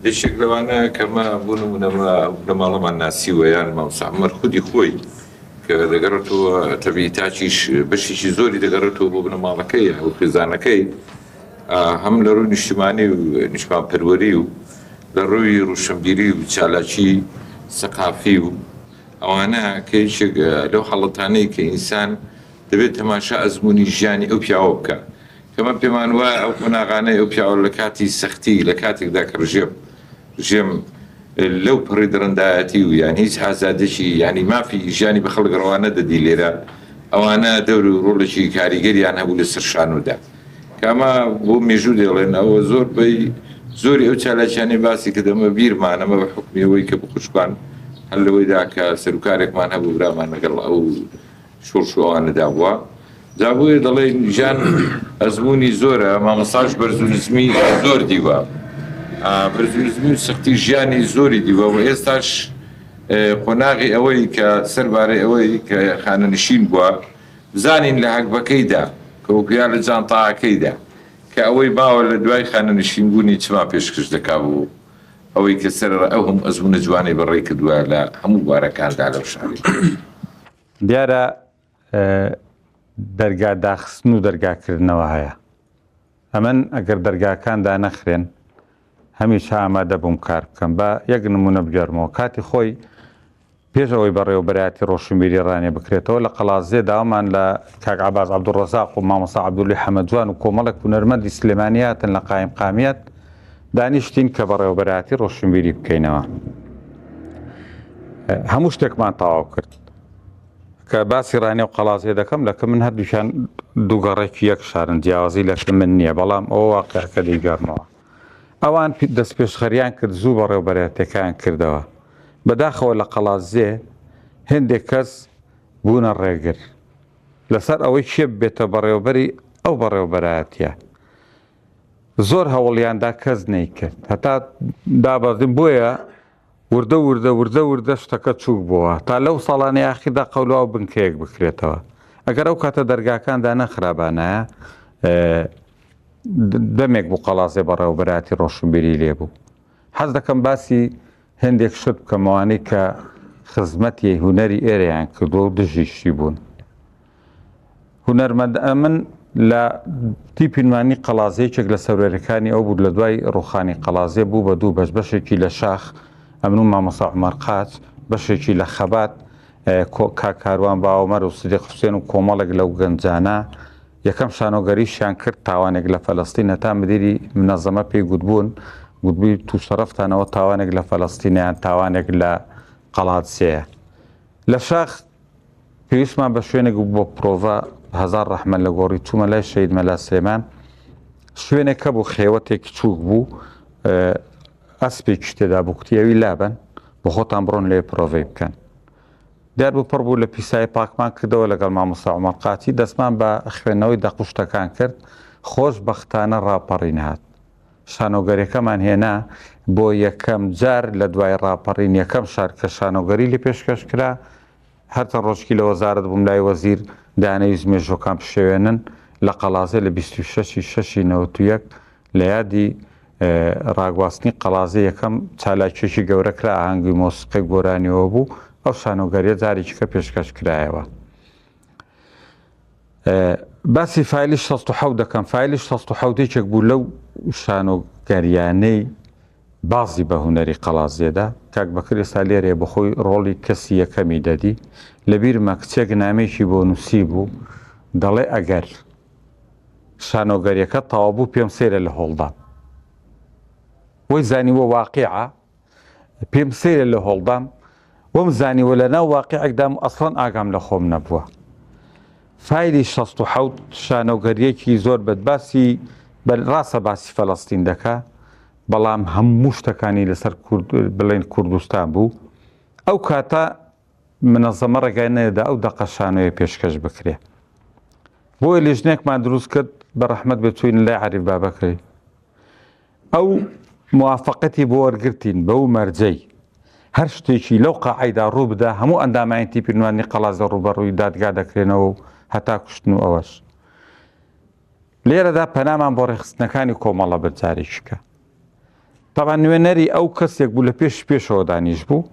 یەکێک لەوانە کە مە بۆ نموونە مە ئەو بنەماڵەمان ناسیوە یان مامۆستا عومەر خودی خۆی کە دەگەڕێتەوە تەبیعی تاکیش بەشێکی زۆری دەگەڕێتەوە بۆ بنەماڵەکەی و خێزانەکەی هەم لە ڕووی نیشتمانی و نیشتمانپەروەری و لە ڕووی ڕوشنبیری و چالاکی سەقافی و ئەوانە کە یەکێک لەو حاڵەتانەی کە ئینسان دەبێت تەماشا ئەزموونی ژیانی ئەو پیاوە بکا کە من پێمان وایە ئەو قۆناغانەی ئەو پیاوە لە کاتی سەختی لە کاتێکدا کە ڕژێم ژێم لەو پەڕی دڕندایەتی و یان هیچ ئازادیەکی یانی مافی ژیانی بە خەڵک ڕەوا نەدەدی لێرە ئەوانە دەور و ڕۆڵێکی کاریگەریان هەبوو لەسەر شانۆدا کە ئەمە بۆ مێژوو دەیڵێن ئەوە زۆر بەی زۆری ئەو چالاکیانەی باسی کرد ئەمە بیرمان ئەمە بە حوکمی ئەوەی کە بخوشکان هەر لەوەیدا کە سەروکارێکمان هەبوو برامان لەگەڵ ئەو شۆڕش و ئەوانەدا بووە جا بۆیە دەڵێن ژیان ئەزموونی زۆرە مامۆستاش بەرز و نزمی زۆر دیوە بەرز و نزمی و سەختی ژیانی زۆری دیوە و ئێستاش قۆناغی ئەوەی کە سەربارەی ئەوەی کە خانەنشین بووە بزانین لە هەگبەکەیدا کە وەکو یا لە جانتاکەیدا کە ئەوەی ماوە لە دوای خانەنشین بوونی چما پێشکەش دەکا بۆ ئەوەی کە سەرەڕای ئەو هەموو ئەزموونە جوانەی بەڕێی کردووە لە هەموو بوارەکاندا لەو شارەی.
دیارە دەرگا داخستن و دەرگا کردنەوە هەیە. ئەمن ئەگەر دەرگاکان دانەخرێن هەمیشە ئامادە بووم کار بکەم. با یەک نموونە بگێڕمەوە. کاتی خۆی پێش ئەوەی بەڕێوەبەرایەتی ڕۆشنبیری ڕانیە بکرێتەوە لە قەڵادزێ داوامان لە کاک عەباس عەبدولڕەزاق و مامۆستا عەبدولی حەمەجوان و کۆمەڵێک هونەرمەندی سلێمانی هاتن لە قایمقامیەت دانیشتین کە بەڕێوەبەرایەتی ڕۆشنبیری بکەینەوە. هەموو شتێکمان تەواو کرد. کە باسی ڕانیە و قەڵادزێ دەکەم لە کە من هەردووکیان دوو گەڕێکی یەک شارن جیاوازی لە کە من نییە بەڵام ئەوە واقعەکە دەیگەڕمەوە. ئەوان دەستپێشخەریان کرد زوو بەڕێوەبەرایەتیەکەیان کردەوە. بەداخەوە لە قەڵادزێ هێندێک کەس بوونە ڕێگر لەسەر ئەوەی کێ ببێتە بەڕێوەبەری ئەو بەڕێوەبەرایەتیە. زۆر هەوڵیاندا کەس نەیکرد هەتا دابەزین بۆیە وردە وردە وردە وردە شتەکە چووک بۆوە تا لەو ساڵانەی ئاخیردا قەولوا و بنکەیەک بکرێتەوە. ئەگەر ئەو کاتە دەرگاکان دانەخرابانایە دەمێک بوو قەڵازێ بەڕێوەبەرایەتی ڕۆشنبیری لێ بوو. حەز دەکەم باسی هێندێک شت بکەم ئەوانەی کە خزمەتی هونەری ئێرەیان کردووە و دژیشی بوون. هونەرمەند ئەمن لە تیپی نوانی قەڵازێ یەکێک لە سەروەرەکانی ئەو بوو لە دوای ڕوخانی قەڵازێ بوو بە دوو بەش بەشێکی لە شاخ ئەمن و مامۆستا عومەر قاچ بەشێکی لە خەبات کاک کاروان باوەمەر و سدیق حوسێن و کۆمەڵێک لەو گەنجانە یەکەم شانۆگەریشیان کرد تاوانێک لە فەلەستین هەتا مدیری منەزەمە پێی گوتبوون گوتبووی تو شەرەفتانەوە تاوانێک لە فەلەستینیان تاوانێک لە قەڵادزێیە لە شاخ پێویستمان بە شوێنێک بوو بۆ پرۆڤە، هەزار ڕەحمەت لە گۆڕی، چوومە لای شەهید مەلا سلێمان، شوێنێک هەبوو خێوەتێکی چووک بوو، ئەسپێکیش تێدا بوو، کوتی ئەوی لابەن، بۆ خۆتان بڕۆن لەوێ پرۆڤەی بکەن. دیار بوو پڕ بوو لە پیسایی پاکمان کردەوە لەگەڵ مامۆستا عومەر قاچی دەستمان بە خوێندنەوەی دەق و شتەکان کرد خۆش بەختانە ڕاپەڕین هات شانۆگەریەکەمان هێنا بۆ یەکەم جار لە دوای ڕاپەڕین یەکەم شار کە شانۆگەری لێ پێشکەش کرا هەرچەند ڕۆژکی لە وەزارەت بووم لای وەزیر دەیانەویست مێژوەکان بشێوێنن لە قەڵازێ لە 26 شەشی 91 لە یادی ڕاگواستنی قەڵازێ یەکەم چالاکیەکی گەورە کرا ئاهەنگی مۆسیقی گۆرانیەوە بوو ئەو شانۆگەریە جارێکی کە پێشکەش کرایەوە. باسی فایلی 67 دەکەم فایلی 67 یەکێک بوو لەو شانۆگەریانەی بازی بە هونەری قەڵازێدا کاک بەکر ئێستا لێرەیە بەخۆی ڕۆڵی کەسی یەکەمی دەدی لەبیرمە کچێک نامێکی بۆ نووسی بوو دەڵێ ئەگەر شانۆگەریەکە تەواو بوو پێم سەیرە لە هۆڵدام وەی زانیوە واقیعە پێم سەیرە لە هۆڵدام وەم زانیوە لە ناو واقیعێکدام ئەسڵەن ئاگام لە خۆم نەبووە فایلی 67 شانۆگەریەکی زۆر بەدباسی ڕاستە باسی فەلەستین دەکا بەڵام هەموو شتەکانی لەسەر کورد بڵێن کوردستان بوو ئەو کاتە منەزەمە ڕێگای نەدەدا ئەو دەقە شانۆیە پێشکەش بکرێ. بۆیە لیژنەیەکمان دروست کرد بە ڕەحمەت بێ چووینە لای عەریف بابەکری. ئەو موافقەتی بۆ وەرگرتین بەو مەرجەی هەر شتێکی لەو قاعەیدا ڕوو بدا هەموو ئەندامانی تیپی نواندنی قەڵازە ڕووبەڕووی دادگا دەکرێنەوە و هەتا کوشتن و ئەوەش. لێرەدا پەنامان بۆ ڕێکخستنەکانی کۆمەڵە برد جارێکی کە. تەبعەن نوێنەری ئەو کەسێک بوو لە پێش پێشەوە دانیش بوو.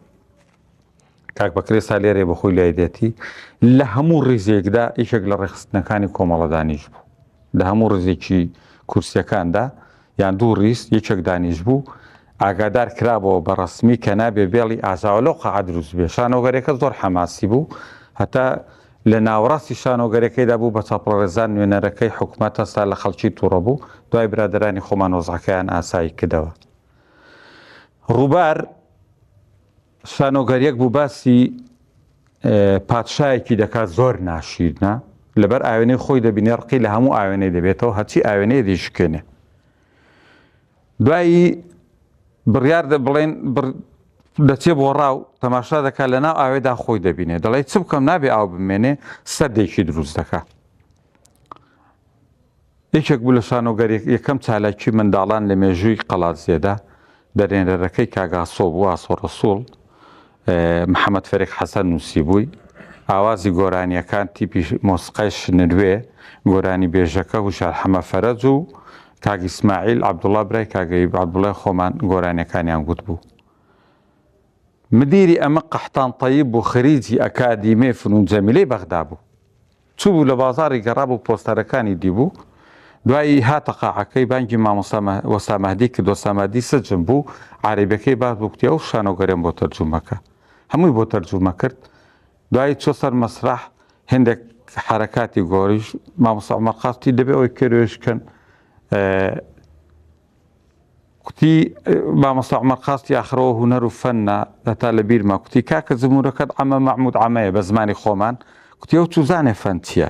کاک بەکر ئێستا لێرەیە بە خۆی لای دێتی لە هەموو ڕیزێکدا یەکێک لە ڕێکخستنەکانی کۆمەڵەدانیش بوو لە هەموو ڕیزێکی کورسیەکاندا یان دوو ڕیز یەکێک دانیش بوو ئاگادار کرابەوە بە ڕسمی کە نابێ بێڵی ئازاوە لەو قاعە دروست بێ شانۆگەرەکە زۆر حەماسی بوو هەتا لە ناوەڕاستی شانۆگەرەکەیدا بوو بە چاپڵڕێزان نوێنەرەکەی حکومەت هەستا لە خەڵکی تووڕە بوو دوای برادەرانی خۆمان وەزعەکەیان ئاسایی کردەوە ڕووبار شانۆگەریەک بوو باسی پادشایەکی دەکات زۆر ناشیرنە لەبەر ئاوێنەی خۆی دەبینێ ڕقی لە هەموو ئاوێنەی دەبێتەوە هەرچی ئاوێنەیە دەیشکێنێ دوایی بڕیار دە بڵێن دەچێ بۆ ڕاو تەماشا دەکات لە ناو ئاوێدا خۆی دەبینێ دەڵێ چ بکەم نابێ ئاو بمێنێ سەدێکی دروست دەکات یەکێک بوو لە شانۆگەریەک یەکەم چالاکی منداڵان لە مێژووی قەڵادزێدا، دەرهێنەرەکەی کاک ئاسۆ بوو، ئاسۆ ڕەسووڵ، محەمەد فەریق حەسەن نووسیبووی، ئاوازی گۆرانییەکان تیپی مۆسیقای شنروێ، گۆرانیبێژەکە هوشیار حەمە فەرەج و کاک ئیسماعیل عەبدوڵا برای کاک ئەیوب عەبدوڵای خۆمان گۆرانییەکانیان گوتبوو. مدیری ئەمە قەحتان تەیب بوو خریجی ئەکادیمیای فنون جەمیلەی بەغدا بوو. چووبوو لە بازاڕی گەڕابوو پۆستەرەکانی دیبوو، دوایی هاتە قاعەکەی بانگی مامۆستا وەستا مەهدی کرد، وەستا مەهدی سجن بوو، عەرەبیەکەی باس بوو کوتی ئەو شانۆگەرەم بۆ تەرجومە کە. هەمووی بۆ تەرجومە کرد، دوایی چووە سەر مەسرەح هێندێک حەرەکاتی گۆڕیش، مامۆستا عومەر قاس کوتی دەبێ ئەوەی کەرێش کەن، کوتی مامۆستا عومەر قاستی ئاخرەوە هونەر و فەنە هەتا لە بیرمە کوتی کاکە جمهورەکەت عەمە مەعمود عەمەیە بە زمانی خۆمان کوتی ئەو چوزانێ فەن چییە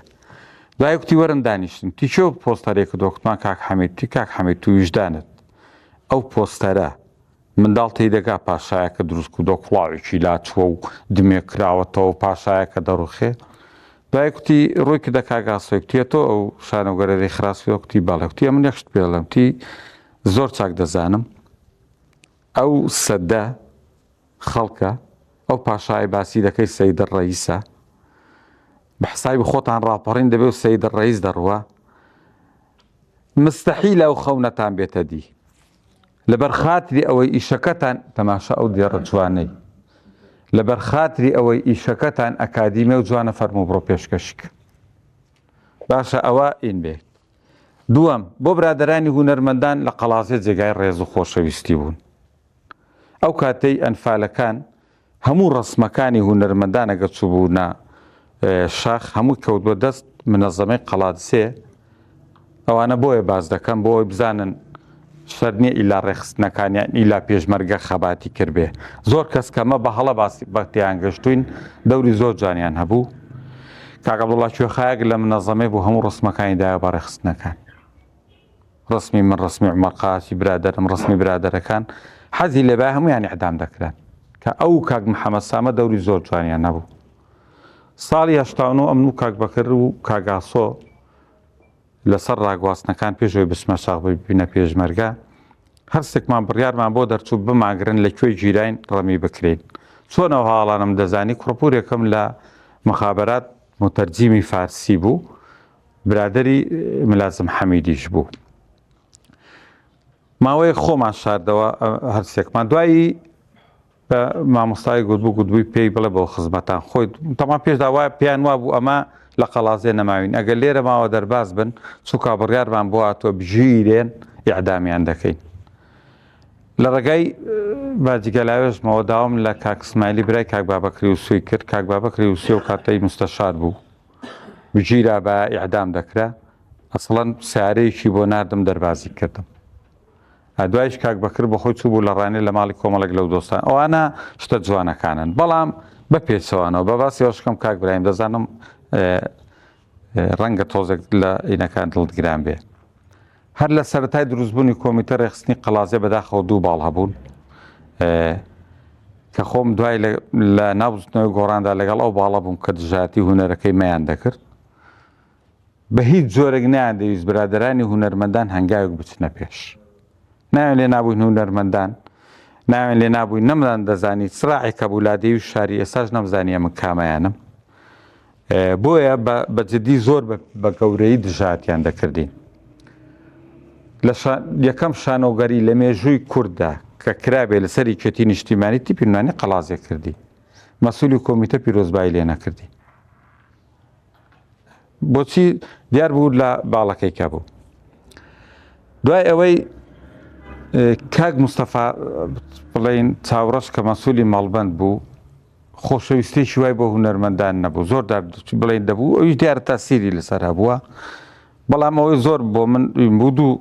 دوای کوتی وەرن دانیشتن کوتی کێ پۆستەرێ کردووە کوتمان کاک حەمید کوتی کاک حەمید تو ویژدانت ئەو پۆستەرە منداڵ تێیدەگا پاشایەکە دروست کردووە کوڵاوێکی لاچووە و دمێک کراوەتەوە پاشایەکە دەڕوخێ دوای کوتی ڕووی کردە کاک ئاسۆی کوتی تۆ ئەو شانۆگەرەی خراس کردووە کوتی بەڵێ کوتی ئەمن یەک شت پێ دەڵێم کوتی زۆر چاک دەزانم ئەو سەدە خەڵکە ئەو پاشای باسی دەکەی سەید ڕەئیسە بە حسابی خۆتان ڕاپەڕین دەبێ و سەید ڕەئیس دەڕوا مستحیلە ئەو خەونەتان بێتە دی لەبەر خاتری ئەوەی ئیشەکەتان تەماشا ئەو دێڕە جوانەی لەبەر خاتری ئەوەی ئیشەکەتان ئەکادیمە و جوانە فەرموو بڕۆ پێشکەشی کە باشە ئەوە ئین بێت دووەم بۆ برادەرانی هونەرمەندان لە قەڵازێ جێگای ڕێز و خۆشەویستی بوون ئەو کاتەی ئەنفالەکان هەموو ڕەسمەکانی هونەرمەندان ئەگەر چووبوونە شاخ هەمووی کەوتبووە دەست منەزەمەی قەڵادزێ ئەوانە بۆیە باس دەکەم بۆ ئەوەی بزانن شەرت نییە ئیلا ڕێکخستنەکانیان ئیلا پێشمەرگە خەباتی کردبێ زۆر کەس کەمە بە هەڵە باسی بە تێیان گەشتوین دەوری زۆر جوانیان هەبوو کاک عەبدوڵڵا کوێخایەک لە منەزەمەی بۆ هەموو ڕسمەکانی دایە بە ڕێکخستنەکان ڕسمی من ڕسمی عومەر قاچی برادەرم ڕسمی برادەرەکان حەزی لێبای هەمویان ئیعدام دەکران کە ئەو کاک محەمەد سامە دەوری زۆر جوانیان هەبوو. ساڵی 89 ئەمن و کاک بەکر و کاک ئاسۆ لەسەر ڕاگواستنەکان پێش ئەوەی بچمە شاخ ببینە پێشمەرگە هەرسێکمان بڕیارمان بۆ دەرچوو بمانگرن لە کوێ گیراین ڕەمی بکرێین چۆن ئەو هاوەڵانەم دەزانی کوڕپورێکم لە مخابرات متەرجیمی فارسی بوو برادری ملازم حەمیدیش بوو ماوەیەک خۆمان شاردەوە هەرسێکمان دوایی بە مامۆستای گوتبوو گوتبووی پێی بڵێ بۆ خزمەتان خۆی تەمان پێشدا وایە پێیان وابوو ئەمە لە قەڵازێ نەماوین ئەگەر لێرە ماوە دەرباز بن چونکە بڕیارمان بۆ هاتووە بگیرێن ئیعدامیان دەکەین لە ڕێگای باجی گەلاوێژمەوە داوام لە کاک سمایلی برای کاک بابەکری وسوی کرد کاک بابەکری وسوی و کاتەی مستەشار بوو بگیرا بە ئیعدام دەکرا ئەسڵەن سیارەیەکی بۆ ناردم دەربازی کردم دوایش کاک بەکر بەخۆی چووبوو لە ڕانیە لە ماڵی کۆمەڵێک لەو دۆستان ئەوانە شتە جوانەکانن بەڵام بە پێچەوانەوە بە باسی ئەوشکەم کاک برایم دەزانم ڕەنگە تۆزێک لە ئینەکان دڵت گران بێ هەر لە سەرەتای دروستبوونی کۆمیتە ڕێخستنی قەڵازێ بەداخەوە دوو باڵ هەبوون کە خۆم دوای لە ناو بزوتنەوەی گۆڕاندا لەگەڵ ئەو باڵە بووم کە دژایەتی هونەرەکەی مەیان دەکرد بە هیچ جۆرێک نەیاندەویست برادەرانی هونەرمەندان هەنگاوێک بچنە پێش. ناویان لێ نابووین هونەرمەندان، ناویان لێ نابووین، نەمدان دەزانی چ ڕاعێک هەبوو لادێی و شاری، ئێستاش نەمزانی ئەمن کامەیانم. بۆیە بە جدی زۆر بە گەورەیی دژایەتیان دەکردین. لە یەکەم شانۆگەری لە مێژووی کورددا کە کرابێ لەسەر یەکێتی نیشتیمانی تیپی نوانی قەڵازێ کردی. مەسولی کۆمیتە پیرۆزبایی لێ نەکردی. بۆچی دیار بوو لە باڵەکەی کە بوو دوای ئەوەی کاک مستەفا بڵین چاوڕەش کە مەسوولی مەڵبند بوو خۆشەویستێکی وای بۆ هونەرمەندان نەبوو زۆر بڵین دەبوو ئەویش دیارە تاسیری لەسەر هەبووە بەڵام ئەوەی زۆر بۆ من بوو دوو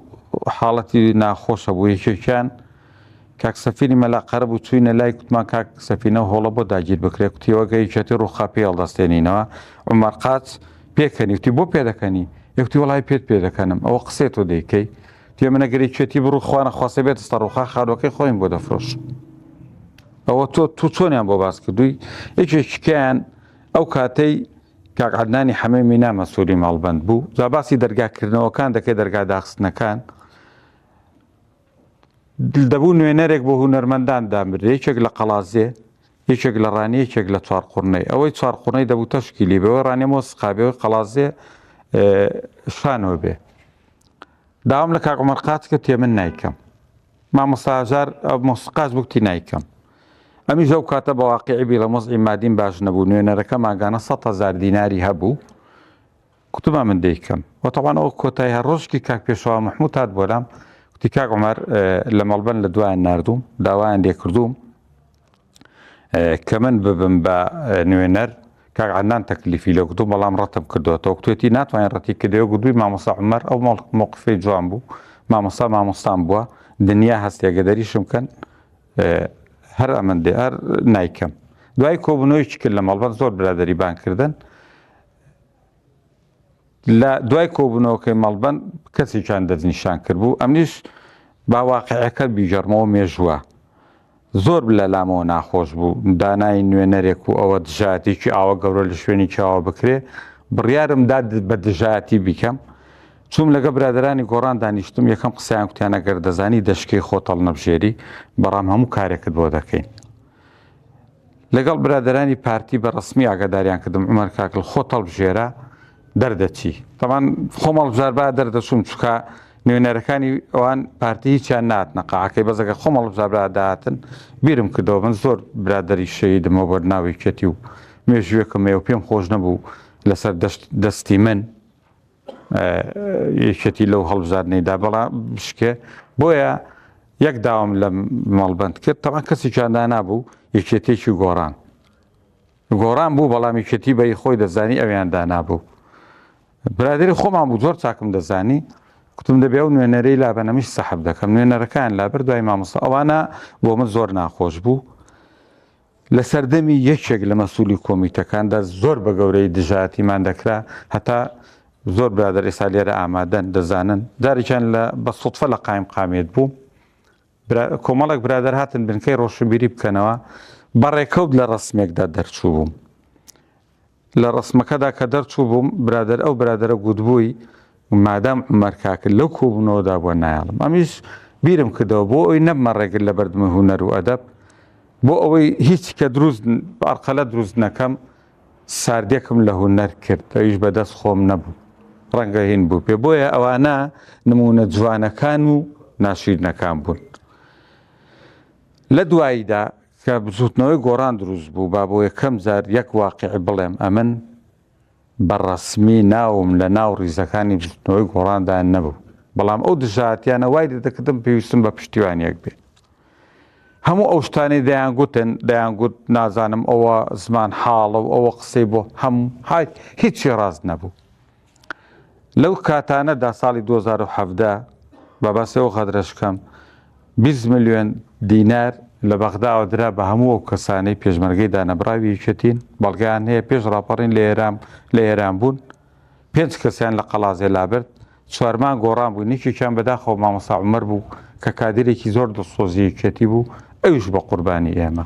حاڵەتی ناخۆشە بوو یەکێکیان کاک سەفینی مەلا قەرەبوو چووینە لای کوتمان کاک سەفینە هۆڵە بۆ داگیر بکرێ کوتی وەگە یەکێتی ڕووخا پێ هەڵدەستێنینەوە عومەر قاچ پێکەنی وتی بۆ پێدەکەنی یەکتی وەڵای پێت پێدەکەنم ئەوە قسەی تۆ دەیکەی تێ منە گەر یەکێتی بڕوو خوانە خواستە بێت ستا ڕووخا خاروەکەی خۆیم بۆ دەفرۆش ئەوە تۆ تو چۆنیان بۆ باس کردووی یەکێکیان ئەو کاتەی کاک عەدنانی حەمەی مینا مەسوولی ماڵبەند بوو جا باسی دەرگا کردنەوەکان دەکەی دەرگا داخستنەکان دەبوو نوێنەرێک بۆ هونەرمەندان دابنرێ یەکێک لە قەڵازێ یەکێک لە ڕانیە یەکێک لە چوارقوڕنەی ئەوەی چوارقوڕنەی دەبوو تەشکیلی بێ ئەوەی ڕانیە مۆسیقا بێ ئەوەی قەڵازێ شانۆ بێ داوام لە کاک عومەر قاچ کرد تێ من نایکەم مامۆستا هەژار مۆسیقاش بوو نایکەم ئەمیش ئەو کاتە بە واقعی بیڵێم وەزعی مادیم باش نەبوو نوێنەرەکە مانگانە 100 هزار دیناری هەبوو کوتم من دەیکەم و تەبعەن ئەوە کۆتایی هەر ڕۆژکی کاک پێشەوا مەحموود هات بۆ لام کوتی کاک عومەر لە مەڵبەند لە دوایان ناردووم داوایان لێ کردووم کە من ببم بە نوێنەر کاک عەدنان تەکلیفی لێ کردووم بەڵام ڕەتم کردووەتەوە کوتێتی ناتوانین ڕەتی کردەوە گوتبووی مامۆستا عومەر ئەو مۆقفەی جوان بوو مامۆستا مامۆستام بووە دنیا هەستێگە دەریشم کەن هەر ئەمن دێ هەر نایکەم دوای کۆبوونەوەیکی کرد لە مەڵبەند زۆر برادەری بان کردن لە دوای کۆبوونەوەکەی مەڵبەند کەسێکیان دەستنیشان کردبوو، ئەمنیش با واقیعەکە بیگێڕمەوە مێژووە زۆر لە لامەوە ناخۆش بوو دانای نوێنەرێک و ئەوە دژایەتێکی ئاوە گەورە لە شوێنێکی ئاوە بکرێ بڕیارم دا بە دژایەتی بیکەم چووم لەگە برادرانی گۆڕان دانیشتم یەکەم قسەیان کوتیان ئەگەر دەزانی دەشکەی خۆت هەڵنەبژێری بەڕام هەموو کارێکت بۆ دەکەین لەگەڵ برادەرانی پارتی بە ڕەسمی ئاگاداریان کردم عومەر کاکل خۆت هەڵبژێرە دەردەچی تەمان خۆم هەڵبژاربا دەردەچووم چونکە نوێنەرەکانی ئەوان پارتی هیچیان ناتنە قاعەکەی بەس ئەگەر خۆم هەڵبژاربا دەهاتن بیرم کردەوە من زۆر برادەری شەهیدمەوە بۆ ناو یەکێتی و مێژوویەکم هەیە و پێم خۆش نەبوو لەسەر دەستی من یەکێتی لەو هەڵبژاردنەیدا بەڵام بشکێ بۆیە یەک داوام لە مەڵبند کرد تەمان کەسێکیان دانابوو یەکێتێکی گۆڕان گۆڕان بوو بەڵام یەکێتی بەی خۆی دەزانی ئەویان دانابوو برادری خۆمان بوو زۆر چاکم دەزانی کوتم دەبێ ئەو نوێنەرەی لابەنەمیش سەحب دەکەم نوێنەرەکان لابرد دوای مامۆستا ئەوانە بۆ من زۆر ناخۆش بوو لە سەردەمی یەکێک لە مەسولی کۆمیتەکاندا زۆر بە گەورەیی دژایەتیمان دەکرا، هەتا زۆر برادەر ئێستا لێرە ئامادەن دەزانن، جارێکیان لە بە سوتفە لە قایمقامیەت بووم، برا کۆمەڵێک برادەر هاتن بنکەی ڕۆشنبیری بکەنەوە، بە ڕێکەوت لە ڕەسمێکدا دەرچووبووم. لە ڕەسمەکەدا کە دەرچوو بووم برادەر ئەو برادەرە گوتبووی مادام عومەر کاکە لەو کۆبوونەوەدا بووە نایەڵم. ئەمیش بیرم کردەوە بۆ ئەوەی نەبمە ڕێگر لە بەردمی هونەر و ئەدەب، بۆ ئەوەی هیچ کە دروست ئەرقەلە دروست نەکەم ساردێکم لە هونەر کرد ئەویش بە دەست خۆم نەبوو ڕەنگە هین بوو پێ بۆیە ئەوانە نموونە جوانەکان و ناشیرنەکان بوون. لە دواییدا کە بزوتنەوەی گۆڕان دروست بوو با بۆ یەکەم جار یەک واقیع بڵێم ئەمن بە ڕەسمی ناوم لە ناو ڕیزەکانی بزوتنەوەی گۆڕاندا نەبوو بەڵام ئەو دژایەتیانە وای لێدەکردم پێویستم بە پشتیوانیەک بێ هەموو ئەو شتانەی دەیانگوتن دەیانگوت نازانم ئەوە زمان حاڵە و ئەوە قسەی بۆ هەم هیچی ڕاست نەبوو لەو کاتانەدا ساڵی 2017 بە باسی ئەو غەدرەش کەم 20 ملیۆن دینار لە بەغداوە درا بە هەموو ئەو کەسانەی پێشمەرگەی دانەبڕاوی یەکێتین، بەڵگەیان هەیە پێش ڕاپەڕین لە ئێران لە ئێران بوون، پێنج کەسیان لە قەڵازێ لابرد، چوارمان گۆڕان بووین، یەکێکیان بەداخەوە مامۆستا عومەر بوو کە کادیرێکی زۆر دڵسۆزی یەکێتی بوو، ئەویش بە قوربانی ئێمە.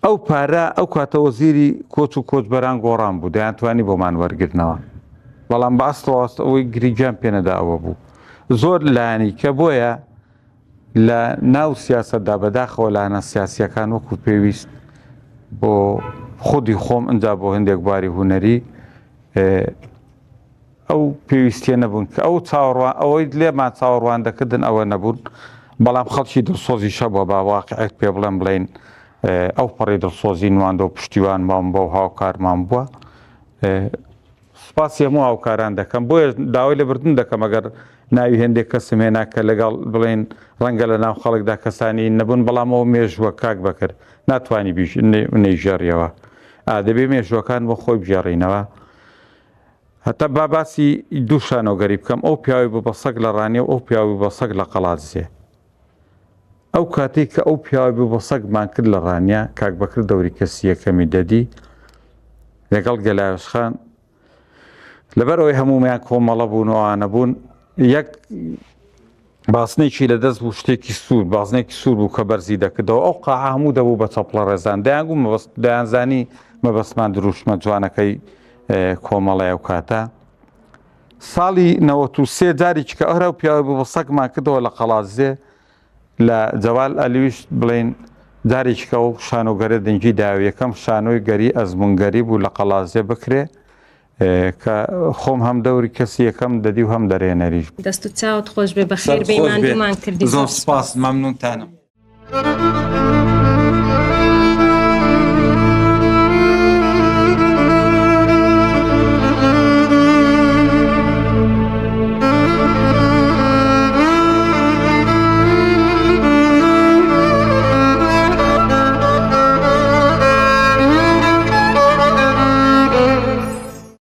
ئەو پارە ئەو کاتە وەزیری کۆچ و کۆچبەران گۆڕان بوو دەیانتوانی بۆمان وەرگرنەوە بەڵام بە ئەسڵەوە ئەوەی گرنگیان پێنەدا ئەوە بوو زۆر لایەنی کە بۆیە لە ناو سیاسەتدا بەداخەوە لایەنە سیاسیەکان وەکو پێویست بۆ خودی خۆم ئەجا بۆ هەندێک بواری هونەری ئەو پێویستیە نەبوون کە ئەو چاوەڕوان ئەوەی لێمان چاوەڕوان دەکردن ئەوە نەبوون بەڵام خەڵکی دڵسۆزیش هەبووە با واقعێک پێ بڵێم بڵێین ئەو پەڕی دڵسۆزی نواندە و پشتیوانمان بووە و هاوکارمان بووە سوپاسی هەموو هاوکاران دەکەم بۆیە داوای لێبوردن دەکەم ئەگەر ناوی هێندێک کەسم هێنا کە لەگەڵ بڵێن ڕەنگە لە ناو خەڵکدا کەسانی نەبوون بەڵام ئەو مێژووە کاک بەکر ناتوانانی نەیژێڕیەوە دەبێ مێژووەکان بۆ خۆی بگێڕینەوە هەتا با باسی دوو شانۆگەری بکەم، ئەو پیاوەی بوو بە سەگ لە ڕانیە و ئەو پیاوەی بوو بە سەگ لە قەڵادزێ. ئەو کاتەی کە ئەو پیاوەی بوو بە سەگمان کرد لە ڕانیە، کاک بەکر دەوری کەسی یەکەمی دەدی لەگەڵ گەلاوێژ خان، لەبەر ئەوەی هەموومیان کۆمەڵە بوون و ئەوانە بوون، یەک بازنێکی لە دەست بوو شتێکی سوور بازنێکی سوور بوو کە بەرزی دەکردەوە ئەو قاعە هەموو دەبوو بە چەپڵە ڕێزان دەیانگوو مەبەست دەیانزانی مەبەستمان دروشمە جوانەکەی کۆمەڵی ئەو کاتە ساڵی 93 جارێکی کە ئەهرا و پیاوی بوو بە سەگمان کردەوە لە قەڵادزێ لە جەوال ئەلیوش بڵین جارێکی کە ئەو شانۆگەرە دەنگی داوە یەکەم شانۆی گەری ئەزمونگەری بوو لە قەڵادزێ بکرێ کە خۆم هەم دەوری کەسی یەکەم دەدی و هەم دەرێنەریش.
دەست و چاوت خۆش بێ بەخێر بێی ماندوومان کردی
زۆر سپاس مەمنونتانم.